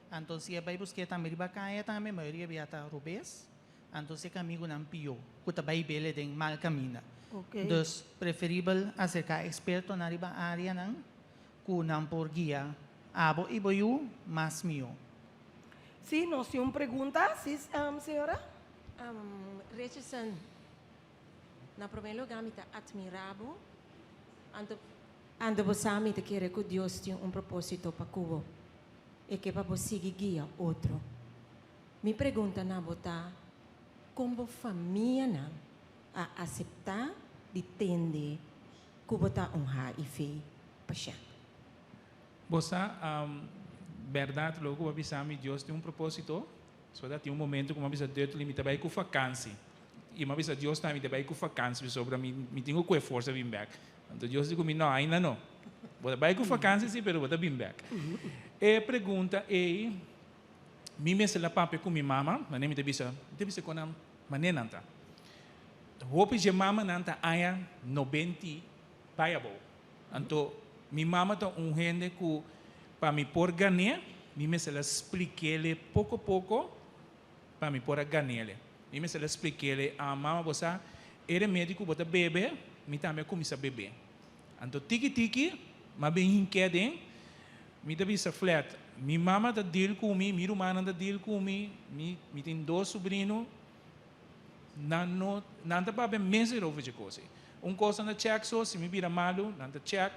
Speaker 10: Anto si e bai busk'é tambe riba kaya tambe, mayoria bia ta rubes. Anto si e kamigunan pió, ku ta bai bele den mal kaminda. Dus preferibel aserká ekspertonan riba áreanan ku nan por guia abo i bo yu mas mihó.
Speaker 2: Sí, nos tin un pregunta, sí, señora?
Speaker 13: Richardson, na promé lugá mi ta atmirá bo. Anto, anto bo sa mi ta kere ku Dios tin un propósito pa ku bo. E ke pa bo sigui guia otro. Mi pregunta na bo ta, kon bo famianan a aseptá di tende ku bo ta un HIV pashènt?
Speaker 9: Bo sa, bèrdat loke ku bo a bisa mi, Dios tin un propósito. So ta tin un momento ku mi a bisa Dutly mi ta bai ku fakansi. I mi a bisa Dios tambe mi ta bai ku fakansi pasobra mi mi tin ku kue forsa bin bèk. Anto Dios di ku mi, no, ainda no. Bo ta bai ku fakansi si, pero bo ta bin bèk. E pregunta ei mi mester la papia ku mi mama, manera mi ta bisa, mi ta bisa kon nan manera nan ta. Hopi dje mamanan ta aña nobenti bai abou. Anto mi mama ta un hende ku pa mi por gan'é, mi mester a splik'é poko poko pa mi por a gan'é. Mi mester a splik'é, ah mama bo sa e remedi ku bo ta bebe, mi tambe a kuminsá bebe. Anto tiki tiki m'a bin hink'é aden, mi ta bisa flat, mi mama ta deal ku mi, mi rumannan ta deal ku mi, mi mi tin dos subrino, Nan no, nan ta papia mes erover dje kos ei. Un kos nan ta check so, si mi bira malu, nan ta check,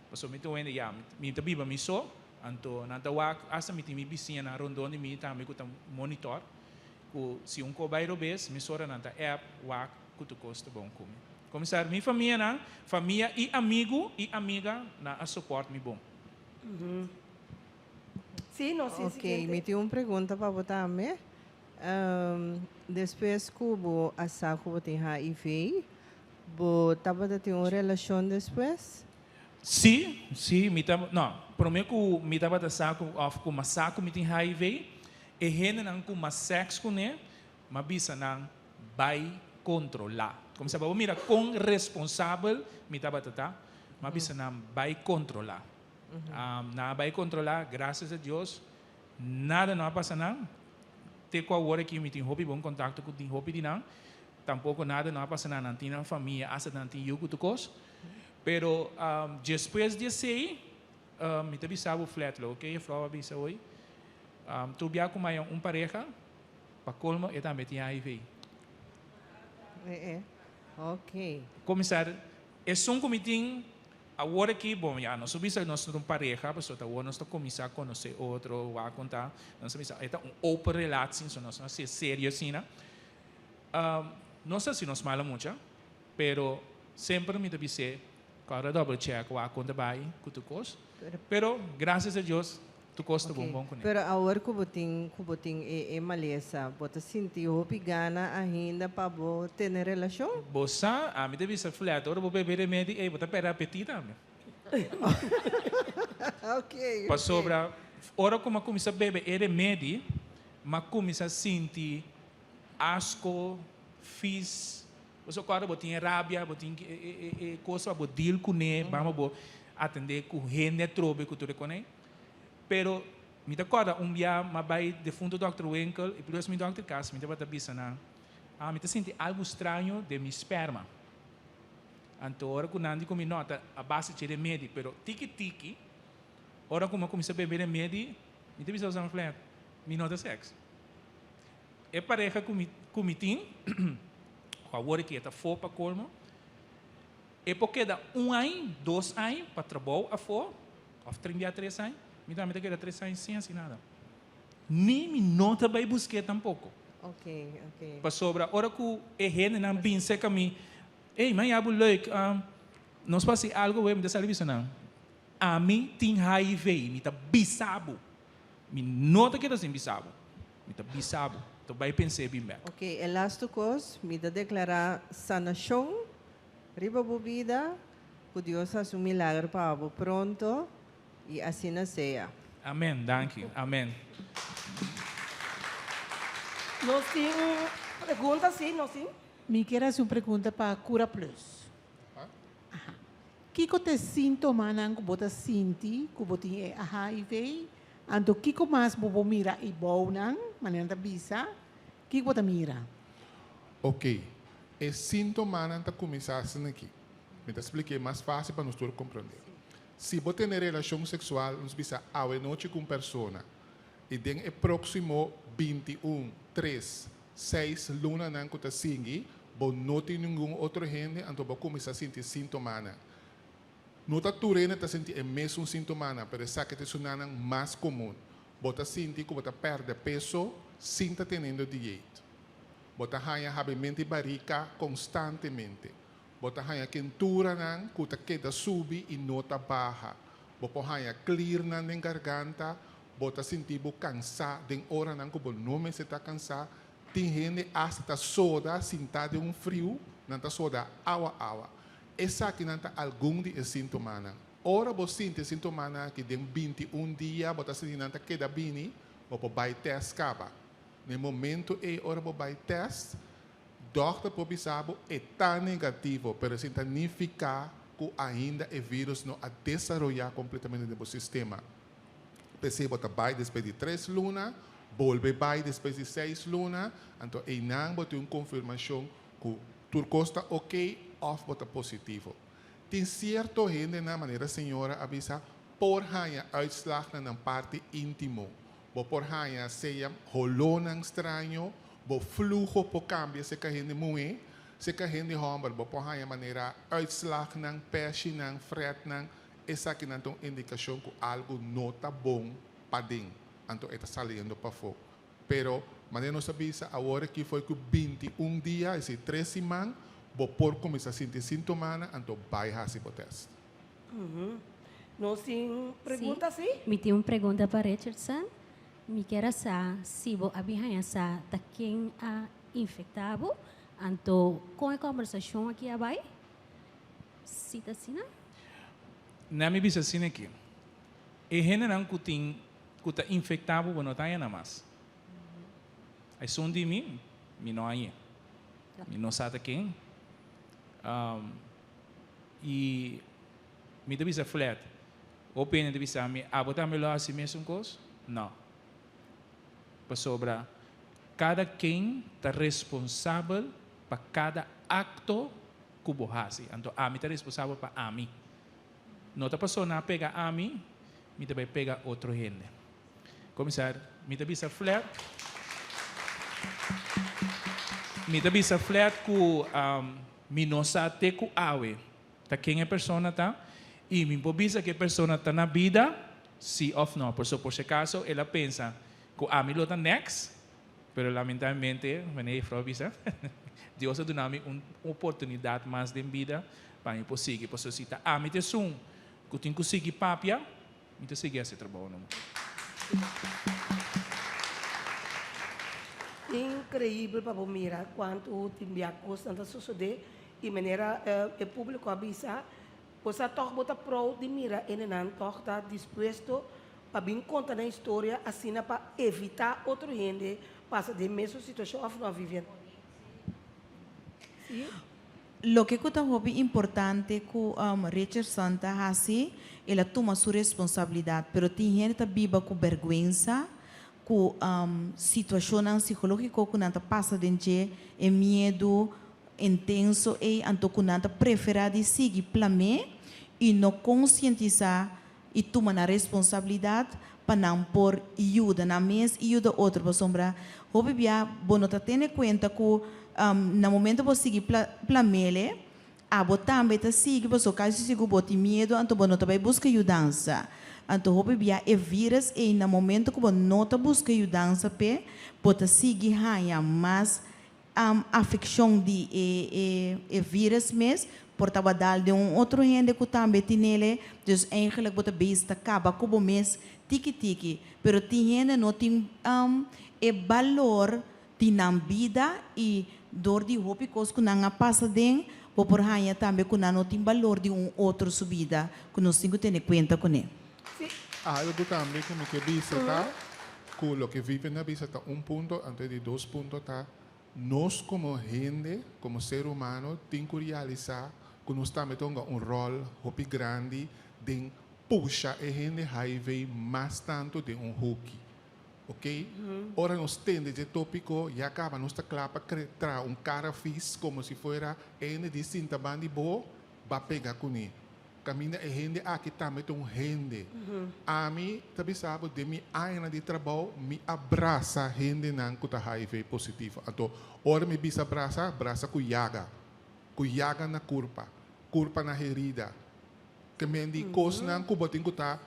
Speaker 9: pasobra mi ta wende ya, mi ta biba mi so, anto nan ta wak, asta mi tin mi bisiñanan rondon di mi tambe ku ta monitor, ku si un kos bai robes, mesora nan ta app, wak ku tur kos ta bon ku mi. Komisar, mi famianan, famia i amigu i amiga, nan a support mi bon.
Speaker 2: Sí, nos tin
Speaker 15: Ok,
Speaker 2: siguiente.
Speaker 15: mi tin un pregunta pa bo tambe. Despues ku bo a sa ku bo tin HIV, bo tabata tin un relashon despues?
Speaker 9: Sí, sí, mi ta, no, promé ku mi tabata sa ku òf ku m'a sa ku mi tin HIV, e hendenan ku m'a sèks kuné, m'a bisa nan bai kontrolá. Kuminsá pa bo mira kon responsabel mi tabata ta, m'a bisa nan bai kontrolá. Nan a bai kontrolá, grasias a Dios, Nada no a pasa nan. Te cu awor aki mi tin hopi bon contacto cu tin hopi di nan. Tampoco nada no a pasa nan. Nan tin nan famia, hasta nan tin yu cu tur cos. Pero despues di esey, mi ta bisa bo flat lo, oke, juffrouw a bisa hoy, tur bia cu maya un pareha, pa colmo e tambe tin HIV.
Speaker 15: Eh, eh. Ok.
Speaker 9: Comisar, esun cu mi tin Awor aki, bon, ya, nos a bisa nos ta un pareha, pasobra ta awor nos ta kuminsá konosé otro, wak kon ta, nos a bisa e ta un open relatie, so nos no a hasié serio asina. No sa si nos mala mucha, pero semper mi ta bis'é, kòrda double check wak kon ta bai ku tur kos, pero gracias a Dios Tur kos ta bon bon kuné.
Speaker 15: Pero awor ku bo tin ku bo tin e e malesa, bo ta sinti hopi gana ainda pa bo tene relashon?
Speaker 9: Bo sa, ami ta bisa flat, ora bo bebe remedi ei bo ta perde apetit tambe.
Speaker 15: Ok, ok.
Speaker 9: Pasobra ora ku mi a kuminsá bebe e remedi, mi a kuminsá sinti asko, fis, Pasobra ora bo tin e rabia, bo tin e e e kos pa bo deal kuné, bamba bo atendé ku hende atrobe ku tur e konei. Pero mi ta kòrda un bia m'a bai defunto dòkter Winkel i plus mi dòkter kas mi tabata bisa nan, ah mi ta sinti algu straño den mi sperma. Anto ora ku nan di ku mi no ta a base dje remedi, pero tiki tiki ora ku mi a kuminsá bebe remedi mi ta bisa Osama Flet, mi no ta sèks. E pareha ku mi ku mi tin ku awor aki e ta afó pa kolmo, e por keda un aña, dos aña pa trabou afó Of trinta i tres aña, mi tambe ta keda tres aña sin hasi nada. Ni mi no ta bai busk'é tampoko.
Speaker 15: Ok, ok.
Speaker 9: Pasobra ora ku e hendenan bin serka mi, Ey, man ya bo leuk, nos por hasi algu awe, mi ta sali bisa nan, Ami tin HIV, mi ta bisa bo. Mi no ta keda sin bisa bo. Mi ta bisa bo. Ta bai pens'é bin bèk.
Speaker 15: Ok, e lastu kos, mi ta deklará sanashon Riba bo bida, ku Dios hasi un milagro pa bo pronto i asina sea.
Speaker 9: Amen danki amen.
Speaker 2: Nos tin pregunta si nos tin.
Speaker 16: Mi kier hasi un pregunta pa Cura Plus. Aha. Kiko ta e sintomanan ku bo ta sinti ku bo tin e HIV? Anto kiko mas bo por mira e bounan, manera nan ta bisa? Kiko bo ta mira?
Speaker 8: Ok. E síntomanan ta kuminsá asina aki. Mi ta splik'é mas fásil pa nos tur komprondé. Si bo tene relashon seksual, nos bisa awe nochi ku un persona. I den e próksimo 21, 3, 6 lunanan ku ta sigui, bo no tin ningun otro hende, anto bo kuminsá sinti síntomanan. No ta tur hende ta sinti e mesun síntomanan, pero esaki ta esunannan mas komun. Bo ta sinti ku bo ta pèrdè peso sin ta teniendo dieet. Bo ta haña habimentu di barika konstantemente. Bo ta haña kenturanan ku ta keda subi i no ta baha. Bo por haña klirnan den garganta. Bo ta sinti bo kansá den oranan ku bo no mester ta kansá. Tin hende asta ta soda sintá den un friu, nan ta soda awa awa. Esakinan ta algun di e síntomanan. Ora bo sinti e síntomanan aki den 21 dia bo ta sinti nan ta keda bini, bo por bai tèst kaba. Na e momento ei ora bo bai tèst, dòkter por bisa bo e ta negativo, pero esei ta nifiká ku ainda e vírùs no a desaroyá kompletamente den bo sistema. P'esei bo ta bai despues di tres luna, bolbe bai despues di seis luna, anto einan bo tin un konfirmashon ku tur kos ta okey òf bo ta positivo. Tin sierto hendenan, manera señora a bisa, por haña uitslag na nan parti íntimo. Bo por haña sea holónan straño, bo fluho por kambia serka hende muhé, serka hende hòmber bo por haña manera uitslagnan, pèshinan, frètnan. Esakinan ta un indikashon ku algu no ta bon paden, anto e ta saliendo pafó. Pero, manera nos a bisa, awor aki fo'i ku 21 dia, es decir, tres siman, bo por kuminsá sinti síntomanan, anto bai hasi bo tèst.
Speaker 2: Nos tin pregunta, sí?
Speaker 17: Mi tin un pregunta pa Richardson. Mi kier a sa si bo a bin haña sa ta ken a infektá bo, anto kon e kòmbersashon aki a bai? Si ta asina?
Speaker 9: Na mi bisa asina aki, e hendenan ku tin ku ta infektá bo, bo no ta haña nan mas. Esun di mi, mi no hañ'é. Mi no sa ta ken. I mi ta bisa flat, hopi hende ta bisa mi, abo tambe lo hasi mesun kos? No. Pasobra kada ken ta responsabel pa kada akto ku bo hasi. Anto ami ta responsabel pa ami. No ta pasobra nan a pega ami, mi ta bai pega otro hende. Komisar, mi ta bisa flat, mi ta bisa flat ku mi no sa te ku awe ta ken e persona ta i mi por bisa ku e persona ta na bida si òf no. Por por si akaso el a pensa ku ami lo ta next, pero lamentablemente, manera juffrouw a bisa, Dios a duna mi un oportunidat mas den bida pa mi por sigui. Pasobra si ta ami ta esun ku tin ku sigui papia, Mi ta sigui hasi trabou numa.
Speaker 2: Increibel pa bo mira cuanto tin bia cosnan ta sosode y manera e publico a bisa bo sa toch bo ta proud di mira enenan toch ta dispuesto pa bin conta nan historia asina pa evita otro hende pasa den mesun situacion of no Vivian? Si.
Speaker 11: Loke ku ta hopi importante ku Richardson ta hasi, el a tuma su responsabilidat, pero tin hende ta biba ku bèrgwensa, ku situashonnan sikológiko ku nan ta pasa den dje, e miedu intenso ei, anto ku nan ta preferá di sigui plam'é i no konsientisá i tuma nan responsabilidat pa nan por yuda nan mes i yuda otro pasobra hopi bia bo no ta tene kuenta ku na momento bo sigui plamele abo tambe ta sigui pasobra kasi sigur bo tin miedu anto bo no ta bai buska yudansa anto hopi bia e virus ei na momento ku bo no ta buska yudansa p'e bo ta sigui haña mas afekshon di e e virus mes por taba dal den un otro hende ku tambe tinele, dus eigenlijk bo ta bezig ta kaba ku bo mes tiki tiki, pero tin hende no tin e balor di nan bida i dor di hopi kos ku nan a pasa den bo por haña tambe ku nan no tin balor di un otro su bida ku nos tin ku tene kuenta kuné.
Speaker 8: Algu tambe ku mi ke bisa ta ku loke Vivian a bisa ta un punto, anto e di dos punto ta nos komo hende, komo ser humano tin ku realisá ku nos tambe ta hunga un ròl hopi grandi den pusha e hende hiv mas tantu den un hoki. Oke? Ora nos tende dje tópiko ya kaba nos ta kla pa traha un kara fis komo si fuera e hende di sinta bandi bo ba pega kuné. Kaminda e hende aki tambe ta un hende. Ami ta bisa bo den mi añanan di trabou mi a brasa hendenan ku ta hiv positivo. Anto ora mi bisa brasa, brasa ku yaga. Ku yaga na kurpa, kurpa na herida. Ke men di kosnan ku bo tin ku ta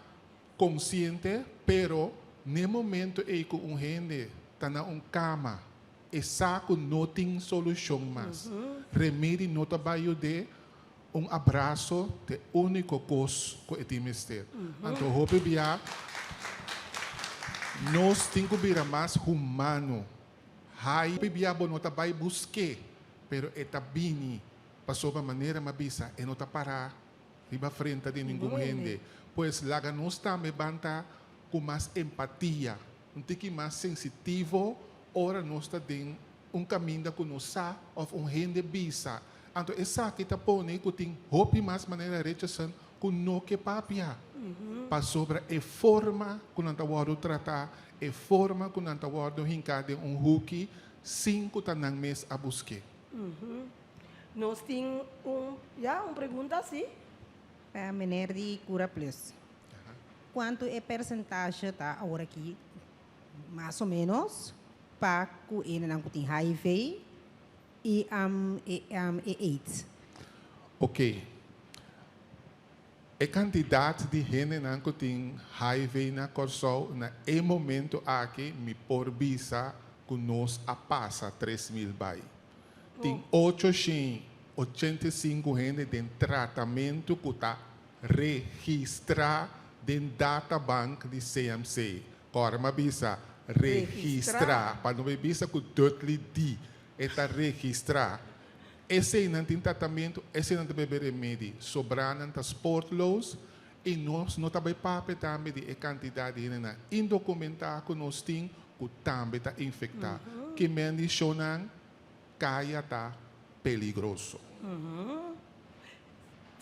Speaker 8: konsiente pero n'e momento ei ku un hende ta na un kama e sa ku no tin solushon mas. Remedi no ta bai yud'é. Un abraso ta e úniko kos ku e tin mester. Anto hopi bia nos tin ku bira mas humano. Hai hopi bia bo no ta bai busk'é, pero e ta bini. Pasobra manera mi a bisa, e no ta pará riba frenta di ningun hende. Pues laga nos tambe ban ta ku mas empatia, un tiki mas sensitivo ora nos ta den un kaminda ku nos sa òf un hende bisa. Anto esaki ta pone ku tin hopi mas manera Richardson ku no ke papia. Pasobra e forma ku nan ta wòrdu tratá, e forma ku nan ta wòrdu hinká den un huki sin ku ta nan mes a busk'é.
Speaker 2: Nos tin un, ya, un pregunta, si?
Speaker 18: Pa meneer di Cura Plus. Kuantu e persentashe ta aworakí mas o menos pa ku enenan ku tin hiv i e aids.
Speaker 8: Ok. E kantidat di hendenan ku tin hiv na Kòrsou na e momento aki mi por bisa ku nos a pasa 3000 bai. Tin 885 hende den tratamentu ku ta registrá den databank di CMC. Kòrda mi a bisa registrá, pa no bay bisa ku Dudley di, e ta registrá. Eseinan tin tratamentu, eseinan ta bebe remedi, sobranan ta spoorloos i nos no ta bay papia tambe di e kantidat di hendenan indokumentá ku nos tin ku tambe ta infektá. Ki men di shownan kaya ta peligroso.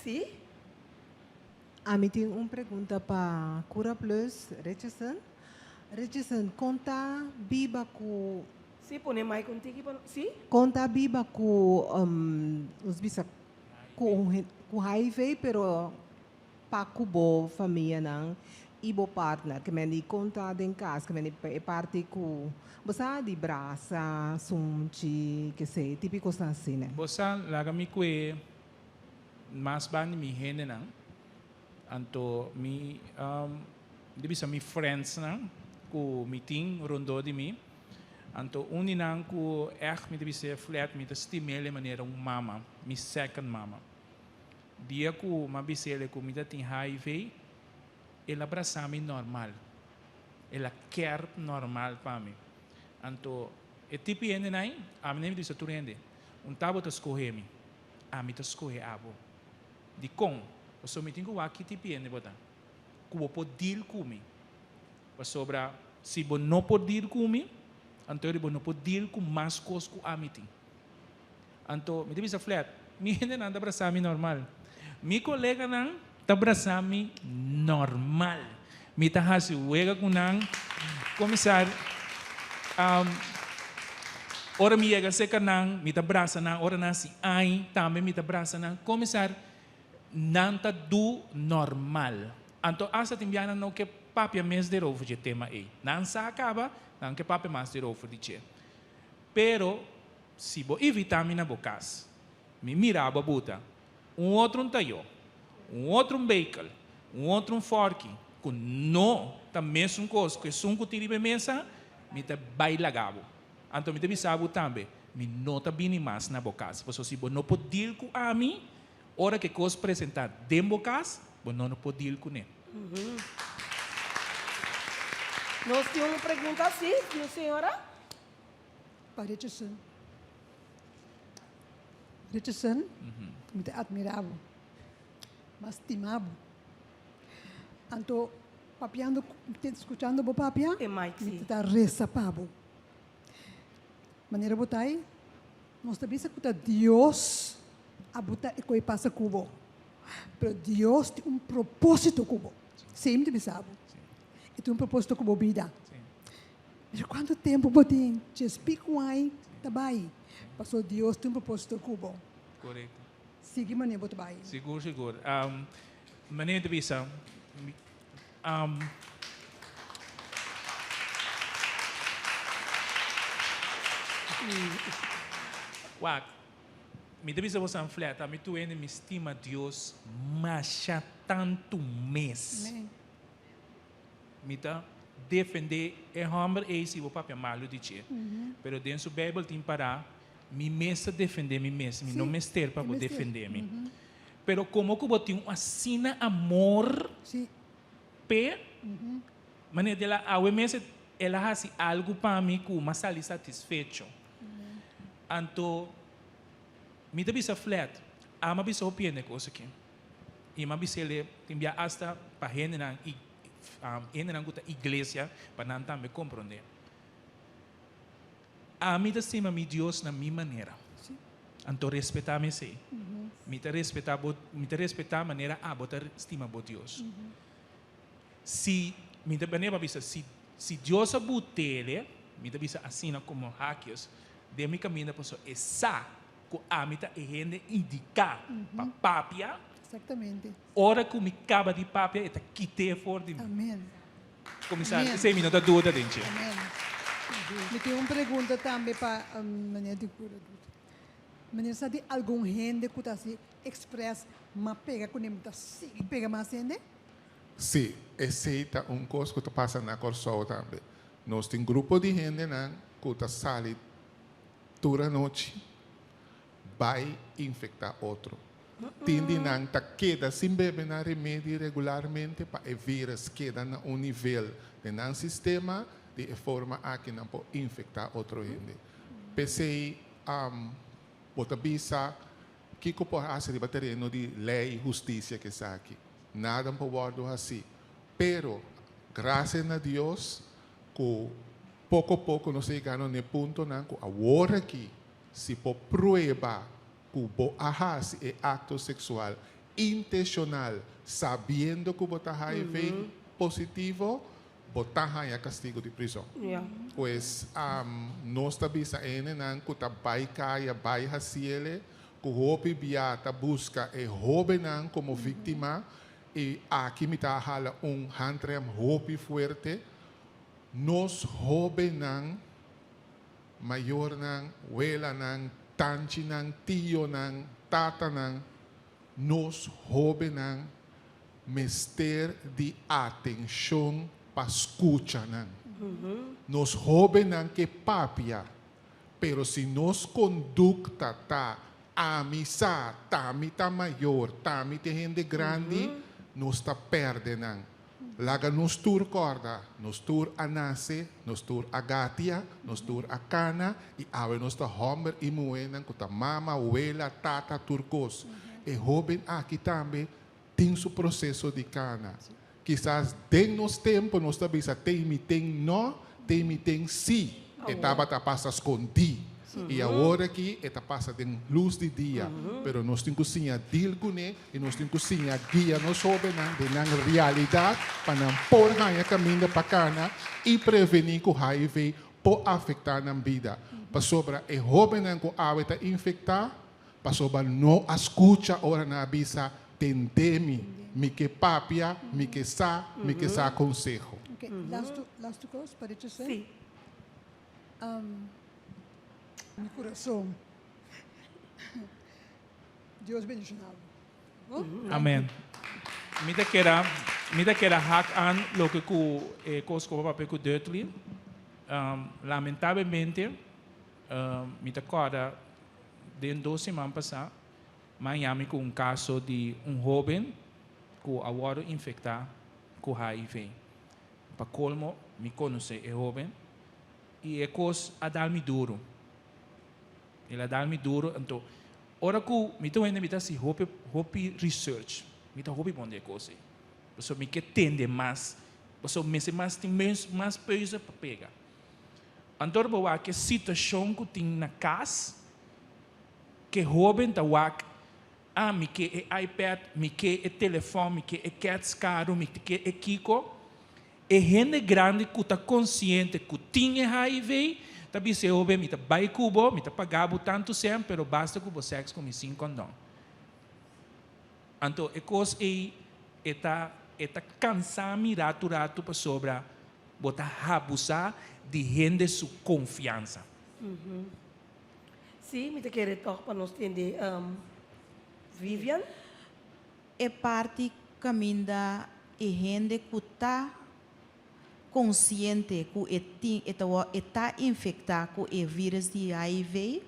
Speaker 2: Sí.
Speaker 19: Ami tin un pregunta pa Cura Plus, Richardson. Richardson, kon ta biba ku.
Speaker 2: Sí, pone mic un tiki pa nos. Sí.
Speaker 19: Kon ta biba ku, nos bisa, ku un ku hiv pero pa ku bo famianan i bo partner? Ke men di kon ta den kas, ke men di e parti ku bo sa di brasa, sunchi, kesei, tipi kosnan asina.
Speaker 9: Bo sa laga mi kue Mas banda mi hendenan, anto mi di bisa mi friendsnan ku mi tin rondó di mi, anto un di nan ku ègt mi ta bis'é flat mi ta stim'el manera un mama, mi second mama. Dia ku mi a bis'el ku mi ta tin hiv, el a brasa mi normal, el a kèrp normal pa mi. Anto e tipo hendenan ei, ami nan mi ta bisa tur hende, un ta bo ta skohe mi. Ami ta skohe abo. Dikon? Pasobra mi tin ku wak ki tipi hende bo ta, ku bo por deal ku mi. Pasobra si bo no por deal ku mi, anto bo no por deal ku mas kos ku ami tin. Anto mi ta bisa flat, mi hendenan ta brasa mi normal. Mi koleganan ta brasa mi normal. Mi ta hasi wega ku nan. Komisar, ora mi yega serka nan, mi ta brasa nan. Ora nan hasi ai, tambe mi ta brasa nan. Komisar, nan ta du normal. Anto asta tin biaha nan no ke papia mes derover dje tema ei. Nan sa kaba, nan ke papia mas derover di dje. Pero, si bo invita mi na bo kas, mi mira bo a buta. Un otro un tayó, un otro un bekel, un otro un fòrki, ku no ta mesun kos ku esun ku tin riba e mesa, mi ta bai laga bo. Anto mi ta bisa bo tambe, mi no ta bini mas na bo kas, pasobra si bo no por deal ku ami, ora ku e kos presentá den bo kas, bo no no por deal kuné.
Speaker 2: Nos tin un pregunta, sí, di un señora.
Speaker 20: Pa Richardson. Richardson, mi ta admira bo, mi a stima bo. Anto papiando, scuchando bo papia, mi ta reza pa bo. Manera bo ta ei, nos ta bisa cu ta Dios a buta e coi pasa cu bo. Pero Dios tin un proposito cu bo. Esei mi ta bisa bo. E tin un proposito cu bo bida. Mira cuanto tempo bo tin djespi cu ai ta bay, paso Dios tin un proposito cu bo.
Speaker 9: Correcto.
Speaker 20: Sigui manera bo ta bay.
Speaker 9: Sigur, sigur. Manera ta bisa, um, wak, mi ta bisa boso flat, ami tur hende mi stima Dios masha tantu mes. Mi ta defendé e hòmber ei si bo papia malu di dje. Pero den su Beibel tin pará, Mi mes ta defendé mi mes, mi no mester pa bo defendé mi. Pero komo ku bo tin un asina amor p'e, manera di el a awe mes el a hasi algu pa mi ku m'a sali satisfecho. Anto mi ta bisa flat, amo a bisa hopi hende kos aki. I mi a bis'el tin bia asta pa hendenan i hendenan ku ta iglesia pa nan tambe komprondé. Ami ta stima mi Dios na mi manera. Anto respetá mi esei. Mi ta respetá bo, mi ta respetá manera abo ta stima bo Dios. Si, mi ta manera pa bisa, si, si Dios a but'ele, mi ta bisa asina komo hakios, den mi kaminda pasobra e sa ku ami ta e hende indiká pa papia.
Speaker 20: Exactamente.
Speaker 9: Ora ku mi kaba di papia e ta kit'é for di mi.
Speaker 20: Amen.
Speaker 9: Komisario, esei mi no ta duda den dje.
Speaker 20: Amen. Mi tin un pregunta tambe pa meneer di cura. Meneer sa di algun hende ku ta hasi express ma pega kuné mi ta sigui pega mas hende?
Speaker 8: Sí, esei ta un kos ku ta pasa na Kòrsou tambe. Nos tin grupo di hendenan ku ta sali tur anochi bai infektá otro. Tin di nan ta keda sin bebe nan remedi regularmente pa e virus keda na un nivel den nan sistema, di e forma aki nan por infektá otro hende. P'esei bo ta bisa kiko por hasi riba tereno di lei i hustisia ku esaki? Nada por wòrdu hasí. Pero grasia na Dios ku poko poko nos ta yegando na e puntonan ku awor aki si por prueba ku bo a hasi e akto seksual inteshonal sabiendo ku bo ta hiv positivo, bo ta haña kastigu di prizòn. Pues nos ta bisa e hendenan ku ta bai kaya, bai hasiele, ku hopi bia ta buska e hóbennan komo víktima i aki mi ta hala un handrem hopi fuerte, nos hóbennan, Mayornan, welanan, tanchinan, tionan, tatanan, nos hóbennan mester di atenshon pa skucha nan. Nos hóbennan ke papia, pero si nos kondukta ta ami sa, t'ami ta mayor, t'ami ta e hende grandi, nos ta pèrdè nan. Laga nos tur kòrda, nos tur a nase, nos tur a gatia, nos tur a kana i awe nos ta hòmber i muhénan ku ta mama, wela, tata, tur kos. E hóben aki tambe tin su proseso di kana. Kisas den nos tempu nos ta bisa te i mi ten nò, te i mi ten sí. E tabata pasa skondí. I awor aki e ta pasa den lus di dia. Pero nos tin ku siña deal kuné i nos tin ku siña guia nos hóbennan den nan realidat pa nan por haña kaminda pa kana i prevení ku hiv por afektá nan bida. Pasobra e hóbennan ku awe ta infektá pasobra no a skucha ora nan a bisa, Tendé mi, mi ke papia, mi ke sa, mi ke sa konseho.
Speaker 20: Ok, lastu, lastu kos pa rechasé.
Speaker 2: Sí.
Speaker 20: Mi kurason. Dios bendishoná bo.
Speaker 9: Amen. Mi ta keda, mi ta keda hak aan loke ku e kos ku bo papia ku Dudley. Lamentablemente, mi ta kòrda den dos siman pasá, mi a yami ku un kaso di un hóben ku a wòrdu infektá ku hiv. Pa kolmo, mi konosé e hóben i e kos a dal mi duru. El a dal mi duru, anto ora ku mi ta wende mi ta hasi hopi hopi research, mi ta hopi bon den e kos ei, pasobra mi ke tende mas, pasobra mester mas tin mes mas peuze pa pega. Anto ora bo wak e situashon ku tin na kas, ke hóben ta wak, ah mi ke e iPad, mi ke e telefòn, mi ke e kèts karu, mi ke e kiko, E hende grandi ku ta konsiente ku tin e hiv ta bisa e hoben mi ta bai ku bo, mi ta paga bo tantu sèn pero basta ku bo sèks ku mi sin kondon. Anto e kos ei E ta e ta kansa mi ratu ratu pasobra bo ta habusá di hende su konfiansa.
Speaker 2: Sí, mi ta kere tòg pa nos tende Vivian.
Speaker 11: E parti kaminda e hende ku ta konsiente ku e tin e ta e ta infektá ku e vírus di hiv,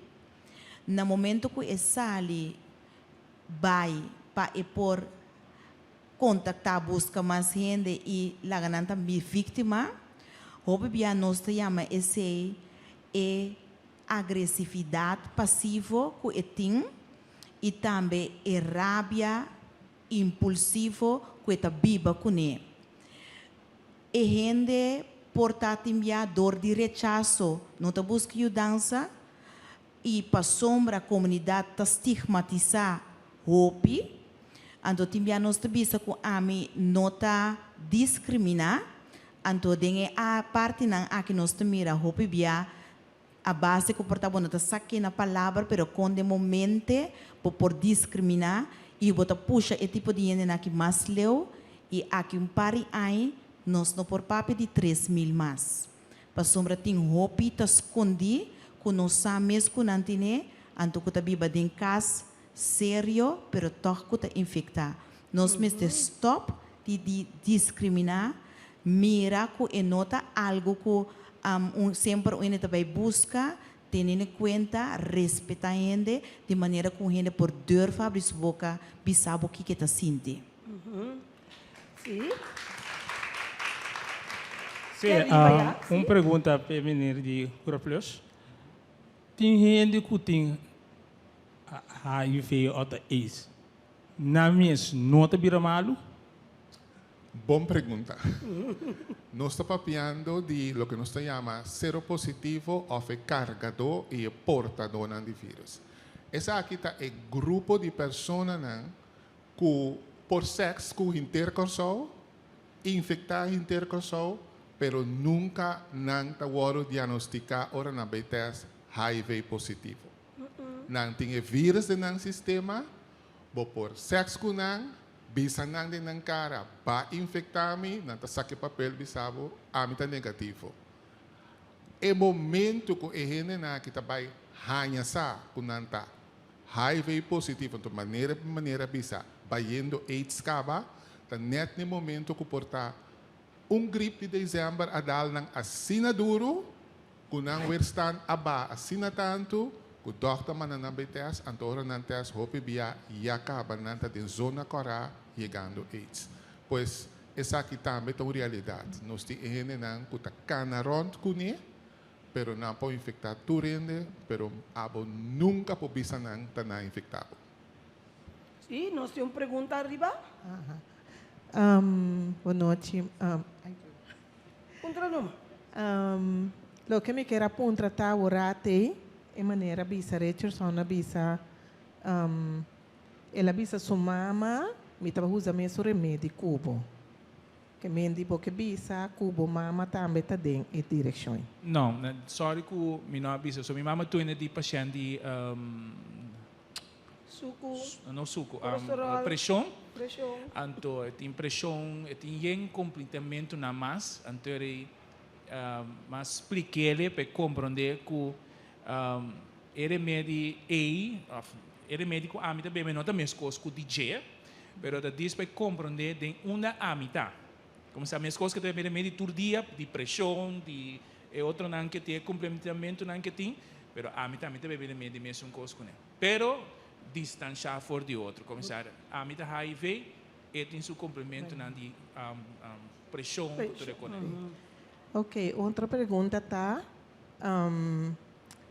Speaker 11: na momento ku e sali bai pa e por kontaktá buska mas hende i laga nan tambe víktima, hopi bia nos ta yama esei e agresividat pasivo ku e tin i tambe e rabia impulsivo ku e ta biba kuné. E hende por ta tin bia dor di rechaso, no ta buska yudansa i pasobra komunidat ta stigmatisá hopi, anto tin bia nos ta bisa ku ami no ta diskriminá, anto den e partinan aki nos ta mira hopi bia A base ku por ta bo no ta sa ke na palabra pero kon den bo mente bo por diskriminá i bo ta pusha e tipo di hendenan aki mas leu i aki un par di aña nos no por papia di 3000 mas pasobra tin hopi ta skondí ku no sa mes ku nan tine anto ku ta biba den kas serio pero tòg ku ta infektá. Nos mester stòp di di diskriminá, mira ku e no ta algu ku un semper un hende ta bai buska, tene na kuenta, respetá hende di manera ku un hende por durf habri su boka bisa bo kiko e ta sinti.
Speaker 2: Sí.
Speaker 9: Sí, un pregunta p'e meneer di Cura Plus. Tin hende ku tin HIV òf ta aids, nan mes no ta bira malu?
Speaker 8: Bon pregunta. Nos ta papiando di loke nos ta yama seropositivo òf e kargadó i e portadónan di vírùs. Esaki ta e grupo di personanan ku por sèks ku henter Kòrsou, infektá henter Kòrsou, pero nunka nan ta wòrdu diagnostiká ora nan bai tèst HIV positivo. Nan tin e vírùs den nan sistema, bo por sèks ku nan, bisa nan den nan kara, ba infektá mi, nan ta saka e papel bisa bo, ami ta negativo. E momento ku e hendenan aki ta bai haña sa ku nan ta HIV positivo, anto manera manera bisa bayendo aids kaba, ta nèt n'e momento ku por ta un grip di desèmber a dal nan asina duru, Ku nan weerstaan a baha asina tantu ku dòkter manda nan bai tèst, anto ora nan tèst hopi bia ya kaba nan ta den zona kòrá yegando aids. Pues esaki tambe ta un realidat. Nos tin e hendenan ku ta kana rònt kuné, pero nan por infektá tur hende, pero abo nunka por bisa nan ta nan infektá bo.
Speaker 2: Sí, nos tin un pregunta ariba.
Speaker 15: Bon nochi.
Speaker 2: Puntra numa.
Speaker 16: Loke mi kier a puntra ta awor te e manera bisa Richardson a bisa el a bisa su mama mi ta usa mesun remedi ku bo. Ke men di bo ke bisa ku bo mama tambe ta den e direkshon.
Speaker 9: No, sorry ku mi no a bisa. So mi mama tuende di pashent di
Speaker 2: Suku.
Speaker 9: No suku,
Speaker 2: Kolesterol.
Speaker 9: preshon.
Speaker 2: Preshon.
Speaker 9: Anto e tin preshon, e tin yen komplitamentunan mas. Anto e mas splik'é pa e komprondé ku e remedi ei òf e remedi ku ami ta bebe no ta meskos ku di dje, pero ta dis pa e komprondé den unda ami ta. Komo sa meskos ku e ta bebe remedi tur dia di preshon, di e otronan ke tin, e komplementamentunan ke tin, pero ami tambe ta bebe remedi mesun kos kuné. Pero distanshá for di otro. Komisario, ami ta HIV, e tin su komplementonan di preshon ku tur e kone.
Speaker 16: Ok, otro pregunta ta,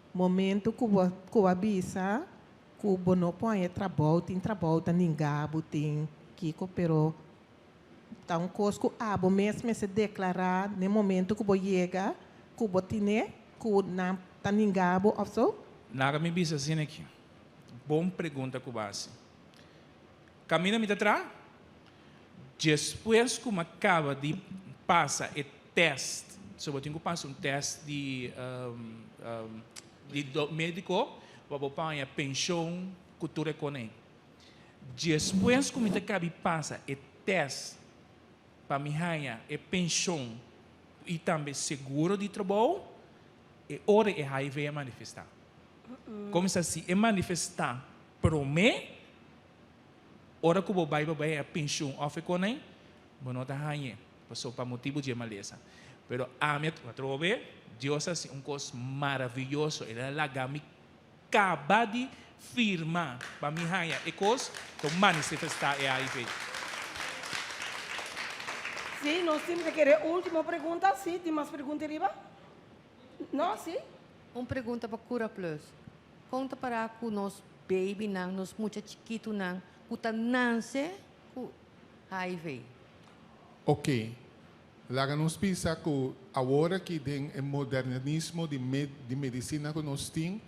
Speaker 16: momento ku bo ku a bisa ku bo no por haña trabou, tin trabou ta ninga bo, tin kiko, pero ta un kos ku abo mes mester deklará n'e momento ku bo yega ku bo tine ku nan ta ninga bo òf so?
Speaker 9: Laga mi bisa asina aki. Bon pregunta ku bo hasi. Kaminda mi ta traha? Despues ku mi a kaba di pasa e tèst, so bo tin ku pasa un tèst di di médiko pa bo paña penshon ku tur e kos ei. Despues ku mi ta kabi pasa e. tèst pa mi haña e penshon i tambe seguro di trabou, e ora e HIV a manifestá. Kuminsá si e manifestá promé, ora ku bo bai pa bai haña penshon òf e konai, bo no ta hañ'é, pasobra pa motibu di e malesa. Pero ami a atrobe, Dios a hasi un kos maravioso, El a laga mi Kaba di firma pa mi haña e kos ta manifestá e HIV.
Speaker 2: Sí, nos tin ta kere último pregunta. Sí, tin mas pregunta riba? No, sí?
Speaker 21: Un pregunta pa Cura Plus. Kon ta pará ku nos babynan, nos mucha chikitunan ku ta nanse ku HIV?
Speaker 8: Ok. Laga nos bisa ku awor aki den e modernismo di di medisina ku nos tin,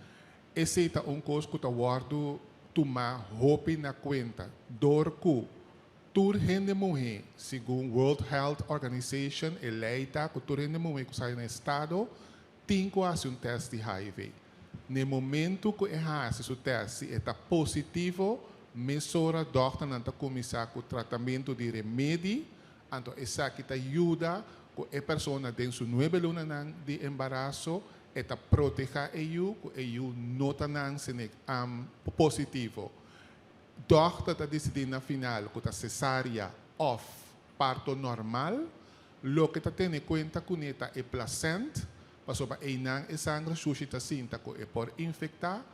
Speaker 8: esei ta un kos ku ta wòrdu tumá hopi na kuenta dor ku tur hende muhé, segun World Health Organization e lei ta ku tur hende muhé ku sali na estado tin ku hasi un tèst di hiv. N'e momentu ku e hasi su tèst si e ta positivo, mesora dòkternan ta kuminsá ku tratamentu di remedi Anto esaki ta yuda ku e persona den su nuebe lunanan di embaraso e ta proteha e yu ku e yu no ta nanse ne positivo. Dòkter ta disidí na final ku ta sesaria òf parto normal. Loke ta tene kuenta kuné ta e plasènt, pasobra einan e sanger shushi ta sinta ku e por infektá.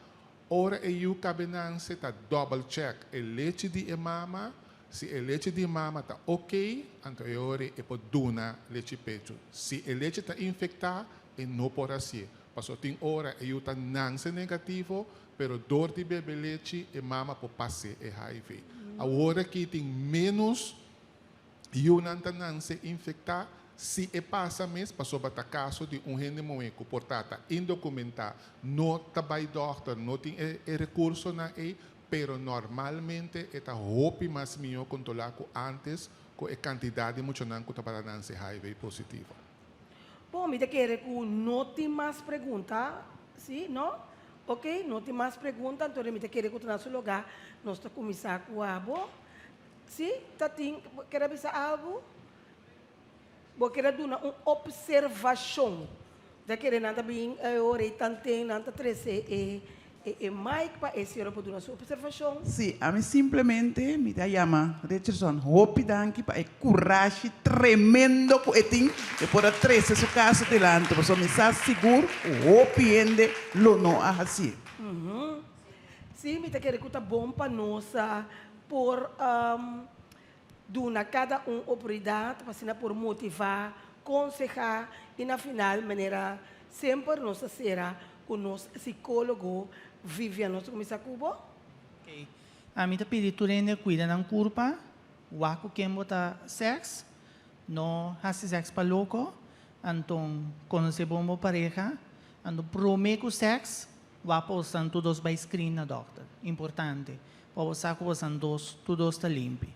Speaker 8: Ora e yu kabe nanse ta dòbel chèk e lechi di e mama, si e lechi di mama ta ok, anto e ora e por duna lechi pechu. Si e lechi ta infektá, e no por hasié. Pasobra tin ora e yu ta nanse negativo, pero dor di bebe lechi e mama por pas'é e hiv. Awor aki tin ménos Yunan ta nanse infektá si e pasa mes pasobra ta kaso di un hende muhé ku por ta ta indokumentá, no ta bai dòkter, no tin e e rekursonan ei, pero normalmente e ta hopi mas mihó kontrolá ku ántes ku e kantidat di muchanan ku tabata nanse hiv positivo.
Speaker 2: Bon, mi ta kere ku no tin mas pregunta, si, no? Oke, no tin mas pregunta, anto mi ta kere ku ta na su lugá nos ta kuminsá ku abo. Sí, ta tin. Bo kier a bisa algu? Bo kier a duna un opservashon. Ta kere nan ta bin e ora ei tanten nan ta trese e e mic pa e señora por duna su opservashon.
Speaker 22: Sí, ami simplemente mi ta yama Richardson hopi danki pa e kurashi tremendo ku e tin e por a trese su kaso dilanti pasobra mi sa sigur ku hopi hende lo no a hasié.
Speaker 2: Sí, mi ta kere ku ta bon pa nos por duna kada un oportunidat pa asina por motivá, konsehá i na final manera semper nos ta sera ku nos sikólogo Vivian. Nos ta kuminsá ku bo.
Speaker 10: Ok. Ami ta pidi tur hende kuida nan kurpa, wak ku ken bo ta sèks, no hasi sèks pa loko, anton konosé bon bo pareha, anto promé ku sèks wak pa bo san tur dos bai screen na dòkter. Importante. Pa bo sa ku bosan dos, tur dos ta limpi.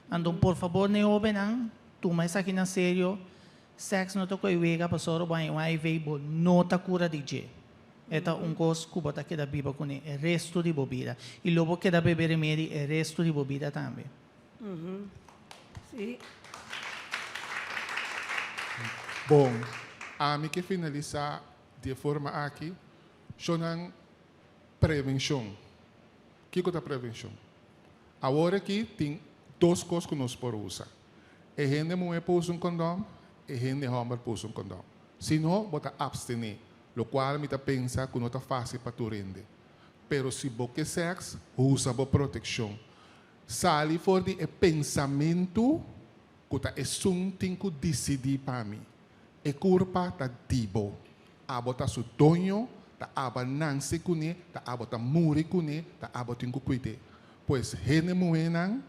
Speaker 10: Anto por fabor ne hobennan, tuma esaki na serio, sèks no ta koe wega pasobra bo haña un HIV bo no ta kura di dje. E ta un kos ku bo ta keda biba kuné e restu di bo bida. I lo bo keda bebe remedi e restu di bo bida tambe.
Speaker 2: Sí.
Speaker 8: Bon, ami ke finalisá di e forma aki, shownan prevenshon. Kiko ta prevenshon? Awor aki tin dos kos ku nos por usa. E hende muhé por usa un kondòm, e hende hòmber por usa un kondòm. Si no, bo ta apstené, lokual mi ta pensa ku no ta fásil pa tur hende. Pero si bo ke sèks, usa bo protekshon. Sali for di e pensamentu ku ta esun tin ku disidí pa mi. E kurpa ta di bo. Abo ta su doño, ta abo a nanse kuné, ta abo ta muri kuné, ta abo tin ku kuid'é. Pues hende muhénan,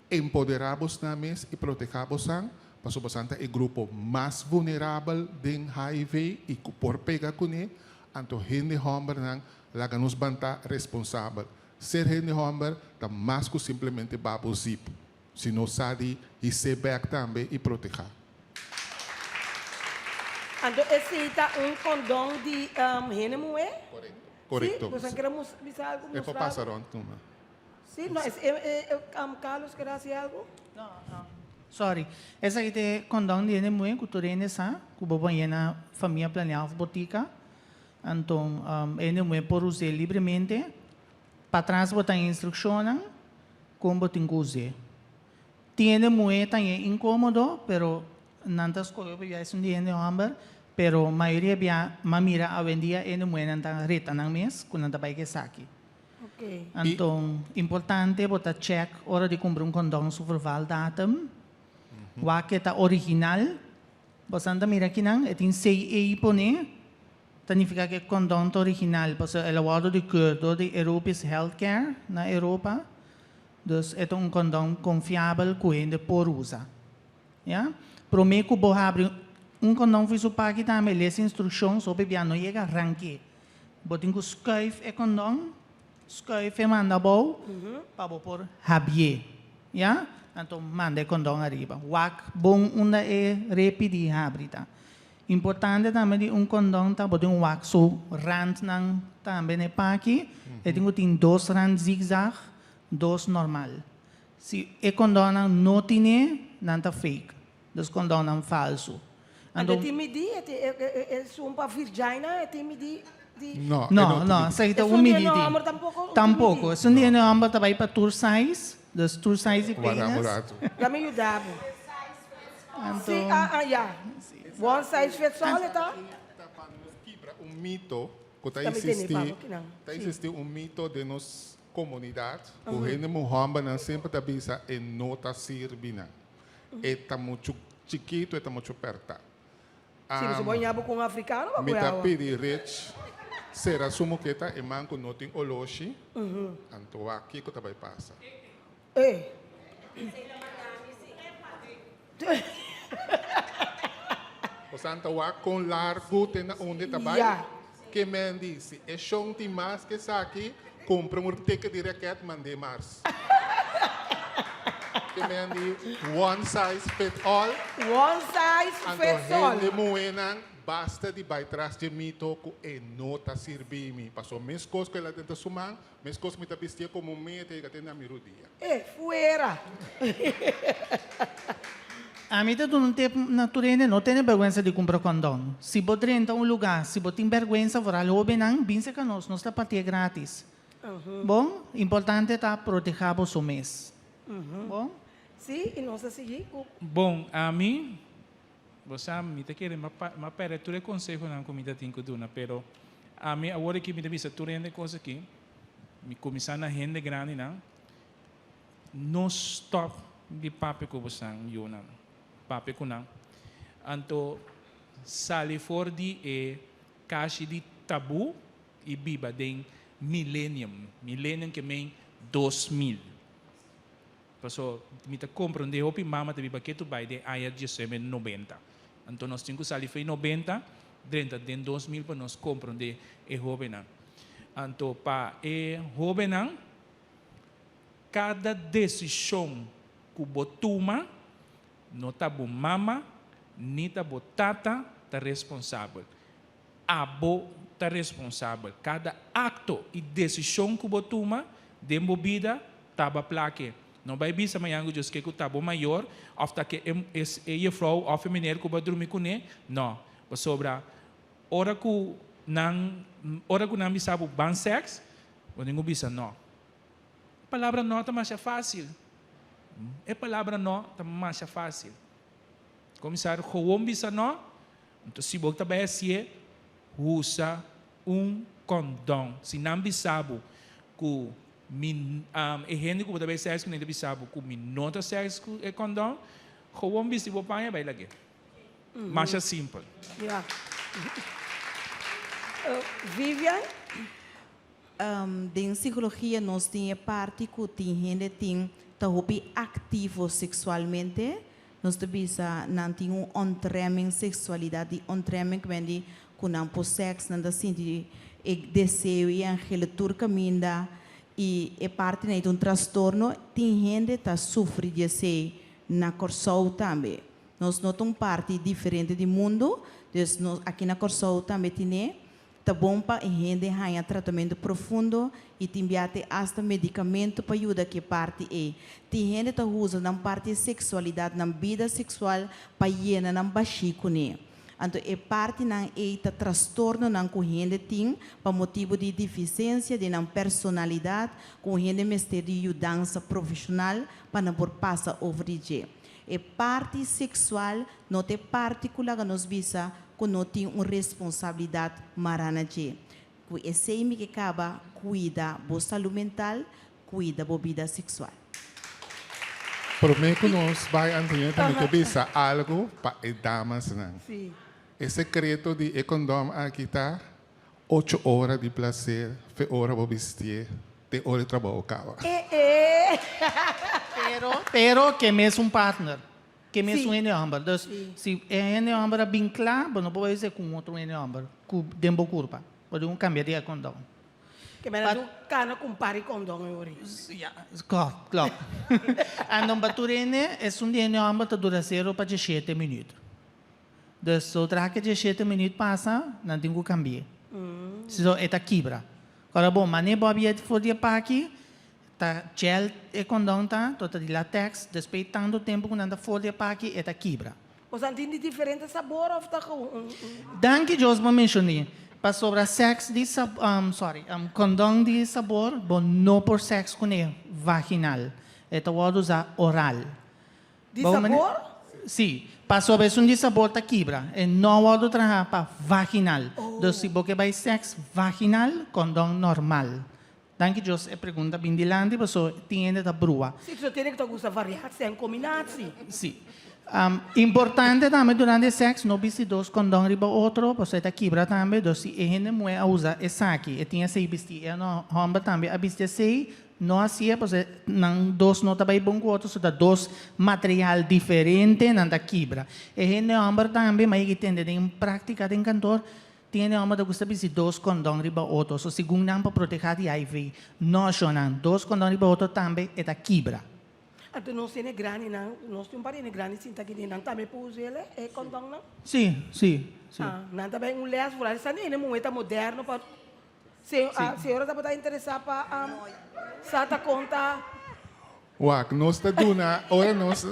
Speaker 8: empoderá bosnan mes i protehá bosan, pasobra bosan ta e grupo mas vulnerabel den hiv i ku por pega kuné, anto hende hòmbernan laga nos banta responsabel. Ser hende hòmber ta mas ku simplemente babo zip. Si nos sa di his'é bèk tambe i protehá.
Speaker 2: Anto esei ta un kondon di hende muhé?
Speaker 8: Korekto.
Speaker 2: Sí? Boso kere bisa algu?
Speaker 8: E por pasa rònt numa.
Speaker 2: Sí? No, es e Carlos kere hasi algu?
Speaker 10: No, no. Sorry. Esaki ta e kondon di hende muhé ku tur hende sa ku bo por yena famia planeá òf botika. Anto e hende muhé por us'é libremente. Patras bo ta e instrukshonnan kon bo tin ku us'é. Tin hende muhé ta hañ'é inkómodo, pero nan ta skohe pa bia esun di hende hòmber, pero mayoria bia m'a mira awendia hende muhénan ta reta nan mes ku nan ta bai ku esaki. Anto, importante bo ta check ora di kumpra un kondon su vervaldatum, wak e ta original. Bosan ta mira kinan, e tin CE pone, ta nifiká ku e kondon ta original, pasobra el a wòrdu di keur dor di Europees Healthcare na Europa. Dus e ta un kondon konfiabel ku hende por usa. Ya. Promé ku bo habri un kondon for su paki tambe lesa instrukshon so p'e bia no yega rank'é. Bo tin ku skuif e kondon, skuif e manda abou pa bo por habié. Ya. Anto manda e kondon ariba. Wak bon unda e repi di habri ta. Importante tambe di un kondon ta bo tin un wak su randnan tambe na e paki. E tin ku tin dos rand zigzag, dos normal. Si e kondonnan no tine, nan ta fake. Dus kondonnan falsu.
Speaker 2: Anto e tin midi, e esun pa virgina e tin midi di.
Speaker 10: No, no, esaki ta un midi di. Tampoko. Esun di hende homber ta bai pa tur size, dus tur size di penis.
Speaker 2: Lami yuda bo. Si, ah, ah, ya. One size fits all e ta?
Speaker 8: Ta pa nos kibra un mito ku ta existi, ta existi un mito den nos komunidat ku hende muhòmbernan semper ta bisa e no ta sirbi nan. E ta muchu chikitu, e ta muchu pèrtá.
Speaker 2: Si, bo bo ña bo ku un afrikano pa
Speaker 8: Mi
Speaker 2: kue
Speaker 8: ta
Speaker 2: awa.
Speaker 8: pidi Rich sera su moketa e man ku no tin oloshi, anto wak kiko ta bai pasa.
Speaker 2: E.
Speaker 8: Bosan ta wak kon largu te na unda e ta bai?
Speaker 2: Ya.
Speaker 8: Ke men di, si e shon tin mas ke esaki, kumpra un ticket di reket mand'é Mars. Ke men di, one size fit all.
Speaker 2: One size
Speaker 8: Anto
Speaker 2: fits all.
Speaker 8: hende muhénan basta di bai tras dje mito ku e no ta sirbi mi. Paso meskos ku el a denter su man, Meskos mi ta bistié komo un meta yega te na mi rudia.
Speaker 2: E fuera.
Speaker 10: Ami ta duna un tip na tur hende, no tene bèrgwensa di kumpra kondon. Si bo drenta un lugá, si bo tin bèrgwensa, foral hóbennan, bin serka nos, nos ta partié grátis. Bon? Importante ta protehá boso mes. Bon?
Speaker 2: Sí, i nos ta sigui ku.
Speaker 9: Bon, ami, bo sa, mi ta kere m'a pèrdè tur e konsehonan ku mi ta tin ku duna, pero ami awor aki mi ta bisa tur hende kos aki, mi kuminsá na hende grandinan, no stòp di papia ku bosan yunan, papia ku nan. Anto sali for di e kashi di tabú i biba den millennium, millennium ke men 2000. Paso mi ta comprende hopi mama ta biba ketu bai den aña diesnuebe nobenta. Anto nos tin cu sali fei nobenta drenta den 2000 pa nos comprende e hobennan. Anto pa e hobennan cada decision cu bo tuma no ta bo mama ni ta bo tata ta responsabel. Abo ta responsabel. Kada akto i desishon ku bo tuma den bo bida ta ba plake. No bai bisa mañan ku Dios ke ku ta bo mayor òf ta ke e e jefrou òf e meneer ku bo a drumi kuné. No. Pasobra ora ku nan ora ku nan bisa bo ban sèks, bo tin ku bisa no. E palabra no ta masha fásil. E palabra no ta masha fásil. Komisario gewoon bisa no. Anto si bo ta bai hasié, usa un kondon. Si nan bisa bo ku mi, e hende ku bo ta bai sèks kuné ta bisa bo ku mi no ta sèks ku e kondon, gewoon bisti bo paña bai lag'é. Masha simpel.
Speaker 2: Ya. Vivian?
Speaker 11: Den psicologia nos tin e parti cu tin hende tin ta hopi activo sexualmente, nos ta bisa nan tin un ontremming sexualidad, di ontremming cu di cu nan por sex, nan ta sinti e deseo y angele tur caminda y e parti nan ta un trastorno, tin hende ta sufri di esey na Corsou tambe. Nos no ta un parti diferente di mundo, dus nos aki na Corsou tambe tine. Ta bon pa e hende haña tratamentu profundo i tin bia te asta medikamentu pa yuda ku e parti ei. Tin hende ta usa nan parti seksualidat, nan bida seksual pa yena nan bashí kuné. Anto e partinan ei ta trastornonan ku hende tin pa motibu di difisensia di nan personalidat ku un hende mester di yudansa profeshonal pa nan por pasa over di dje. E parti seksual no ta e parti ku laga nos bisa ku no tin un responsabilidat mará na dje. Ku esei mi ke kaba, kuida bo salú mental, kuida bo bida seksual.
Speaker 8: Promé ku nos bai Antonieta mi ke bisa algu pa e damasnan. E sekreto di e kondòm aki ta ocho ora di plaser fe ora bo bistié te ora e trabou kaba.
Speaker 10: Pero, pero ke mes un partner. Ke mes un hende hòmber. Dus, si e hende hòmber a bin kla, bo no por bai hasi ku un otro hende hòmber ku den bo kurpa. Bo tin ku kambia di e kondòn.
Speaker 2: Ke mera du kana ku un par di kondòn e ori.
Speaker 10: Ya, klopt, klopt. Anto pa tur hende, esun di hende hòmber ta dura sero pa dieshete minüt. Dus, zodra ke dieshete minüt pasa, nan tin ku kambi'é. Si no, e ta kibra. Ora bon, manera bo a bia for di e paki, Ta gel e kondon ta, to ta di latex, despues tanto tempo ku nan ta for di e paki e ta kibra.
Speaker 2: Boso a tin di diferente sabor of ta un un.
Speaker 10: Danki Dios bo menshoni, pasobra sex di sab sorry kondon di sabor bo no por sex kuné vaginal, e ta wòrdu usá oral.
Speaker 2: Di sabor?
Speaker 10: Sí, pasobra esun di sabor ta kibra, e no wòrdu traha pa vaginal, dus si bo ke bai sex vaginal kondon normal. Danki Dios e pregunta bin dilanti paso tin hende ta brua.
Speaker 2: Si so tiene ku ta gusta variatie en kombinatie.
Speaker 10: Si. Importante tambe durante e seks no bisti dos kondon riba otro paso e ta kibra tambe dos si e hende muhe a usa esaki e tin esei bisti e homber tambe a bisti esei no haci'e paso nan dos no ta bay bon ku otro so ta dos material diferente nan ta kibra. E hende homber tambe ma yega tende den practica den kantor Tin hende homber ta gusta bisti dos kondon riba otro, so segun nan pa proteha di hiv. No, shonnan, dos kondon riba otro tambe e ta kibra.
Speaker 2: Anto nos hende grandinan, nos tin un par di hende grandi sinta aki den, nan tambe por usa el e kondonnan?
Speaker 10: Si, si, si.
Speaker 2: Ah, nan ta bai un les vooral esnan di hende muhe ta moderno pa Se, ah, señora tabata interesa pa sa ta konta.
Speaker 8: Wak, nos ta duna ora nos.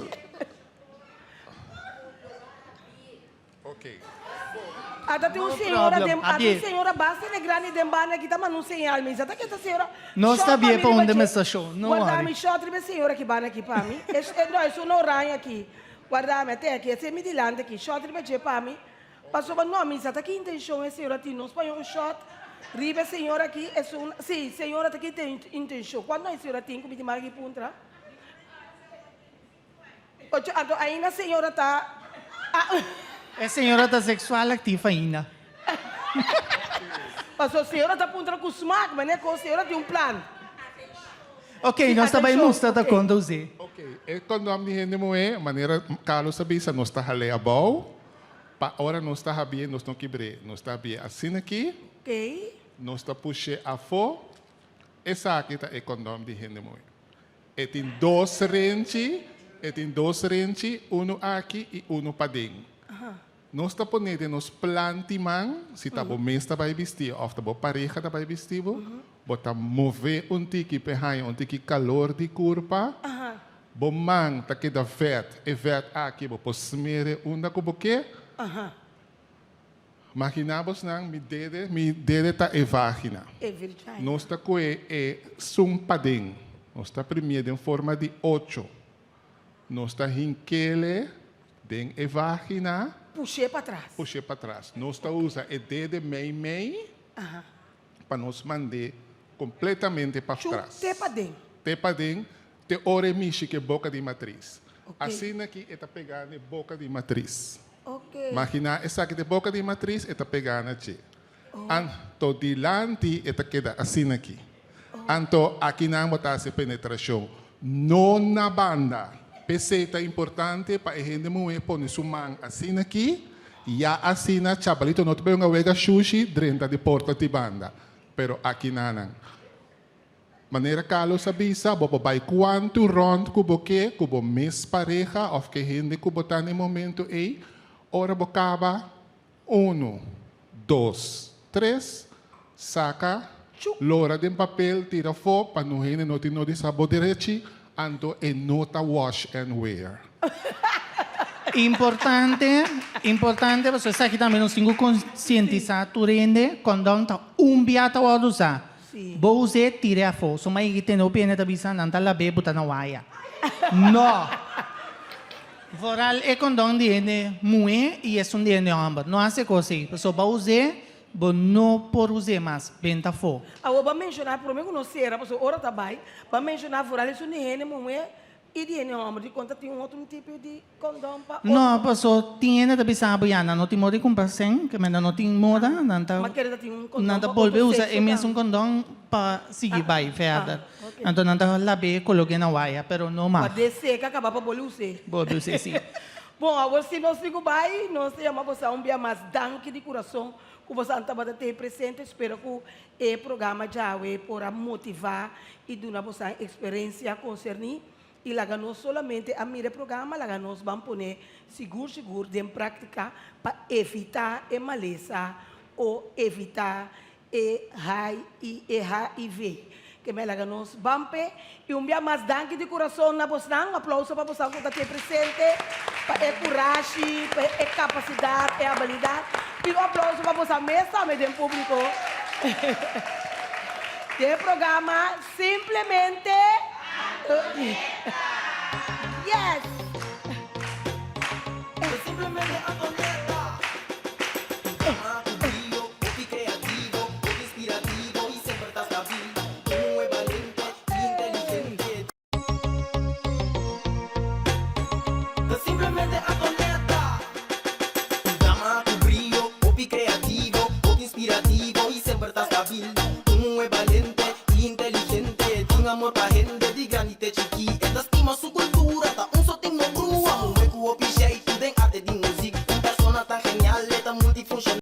Speaker 2: Ata tin un señora den, ata un señora basta de grandi den banda aki ta manda un señal mi. Sa ta kesta señora
Speaker 10: No
Speaker 2: shot
Speaker 10: sta
Speaker 2: pa
Speaker 10: bien
Speaker 2: mi
Speaker 10: pa
Speaker 2: riba
Speaker 10: un
Speaker 2: dje.
Speaker 10: demostracion, no
Speaker 2: Guarda
Speaker 10: worry.
Speaker 2: mi shot riba e señora ki banda aki pa mi. E, e, no, es un oranje aki. Guarda mi, ate aki, ese mi dilanti aki. Shot riba dje pa mi. Pasobra no, mi sa ta ki intencion e señora tin. Nos pone un shot riba e señora aki, es un, si, señora ta ki intencion. Cuanto e señora tin cu mi tin mara ki puntra? Ocho anto ainda señora ta ah.
Speaker 10: E señora ta sexual actief ainda.
Speaker 2: Paso señora ta puntra cu smaak mane con señora tin un plan.
Speaker 10: Ok nos ta bay mustra ta con ta us'e.
Speaker 8: Ok e condom di hende muhe manera Carlos a bisa nos ta hal'e abou pa ora nos ta habi'e nos no kibr'e nos ta habi'e asina aki nos ta push'e afo esaki ta e condom di hende muhe. E tin dos renchi, e tin dos renchi, unu aki i unu paden. Nos ta pone den nos planti man, si ta bo mes ta bai bisti òf ta bo pareha ta bai bisti bo, bo ta move un tiki p'e haña un tiki kalor di kurpa, bo man ta keda vèt, e vèt aki bo por smere unda ku bo ke. Maginá bosnan, mi dede, mi dede ta e vágina.
Speaker 2: E virgina.
Speaker 8: Nos ta kohe e sun paden. Nos ta primié den forma di ocho. Nos ta hinkele den e vágina.
Speaker 2: Push'é patras.
Speaker 8: Push'é patras. Nos ta usa e dede mei mei pa nos mand'é kompletamente patras.
Speaker 2: Chu te paden.
Speaker 8: Te paden, te ora e mishi ku e boka di matris. Asina ki e ta pegá na e boka di matris. Maginá esaki den boka di matris e ta pegá na dje. Anto dilanti e ta keda asina aki. Anto akinan bo ta hasi penetrashon. No na banda. P'esei ta importante pa e hende muhé pone su man asina aki, ya asina chabalito no ta bai hunga wega shushi drenta di porta di banda. Pero akinanan. Manera Carlos a bisa, bo por bai kuantu rònt ku bo ke ku bo mes pareha òf ke hende ku bo ta na e momentu ei. Ora bo kaba, unu, dos, Tres, saka, lora den papel, tira afó, pa no hende no tin no di sa bo derechi, anto e no ta wash and wear.
Speaker 10: Importante, importante, pasobra esaki tambe nos tin ku konsientisá tur hende, kondòn ta un bia ta wòrdu usá. Bo us'é, tir'é afó. Su mai ki tende hopi hende ta bisa nan ta lab'é buta na waya. No! Vooral e kondòn di hende muhé i esun di hende hòmber. No hasi e kos ei, pasobra bo us'é, bo no por us'é mas. Benta afó.
Speaker 2: Awor bo a menshoná, promé ku nos sera, pasobra ora ta bai, bo a menshoná vooral esun di hende muhé I di hende homber di konta tin un otro tipo di kondon pa otro?
Speaker 10: No, paso tin hende ta bisa bo ya nan no tin moda di kumpra sen, ke menda no tin moda, nan ta
Speaker 2: Ma kere ta tin un kondon
Speaker 10: nan ta
Speaker 2: pa
Speaker 10: bolbe
Speaker 2: otro
Speaker 10: usa
Speaker 2: sexo
Speaker 10: e mesun
Speaker 2: tambe.
Speaker 10: kondon pa sigui bai verder.
Speaker 2: Ok.
Speaker 10: Anto nan ta lab'é kolog'é na waya, pero no
Speaker 2: Pa
Speaker 10: mag.
Speaker 2: de seka kaba pa bolbe us'é.
Speaker 10: Bolbe us'é, si.
Speaker 2: Bon, awor si nos tin ku bai, nos ta yama boso un bia mas danki di kurason ku boso a tabata tei presente. Spero ku E programa djawe por a motivá i duna bosan eksperensia konserní i laga nos solamente a mira e programa, laga nos ban pone sigur sigur den práktika pa evitá e malesa o evitá e hi i e hiv. Ke mei laga nos ban p'e i un bia mas danki di kurason na bosnan. Aplouso pa bosan ku ta te presente, pa e kurashi, pa e kapasidat, e abilidat. I un aplouso pa bosan mes tambe den públiko. Den programa Simplemente Yes!
Speaker 1: Simplemente Antonieta. Programa ku brio, hopi kreativo, hopi inspirativo i semper ta stabil. Un muhé balente i inteligente. Ta simplemente Antonieta. Un dama ku brio, hopi kreativo, hopi inspirativo i semper ta stabil. Un muhé balente i inteligente. Tin amor pa hende di grandi te chikí. E ta stima su kultura, ta un sotin no brua. Muhé ku hopi sheitu den arte di muzik. Un persona tan genial, e ta multifunshonal.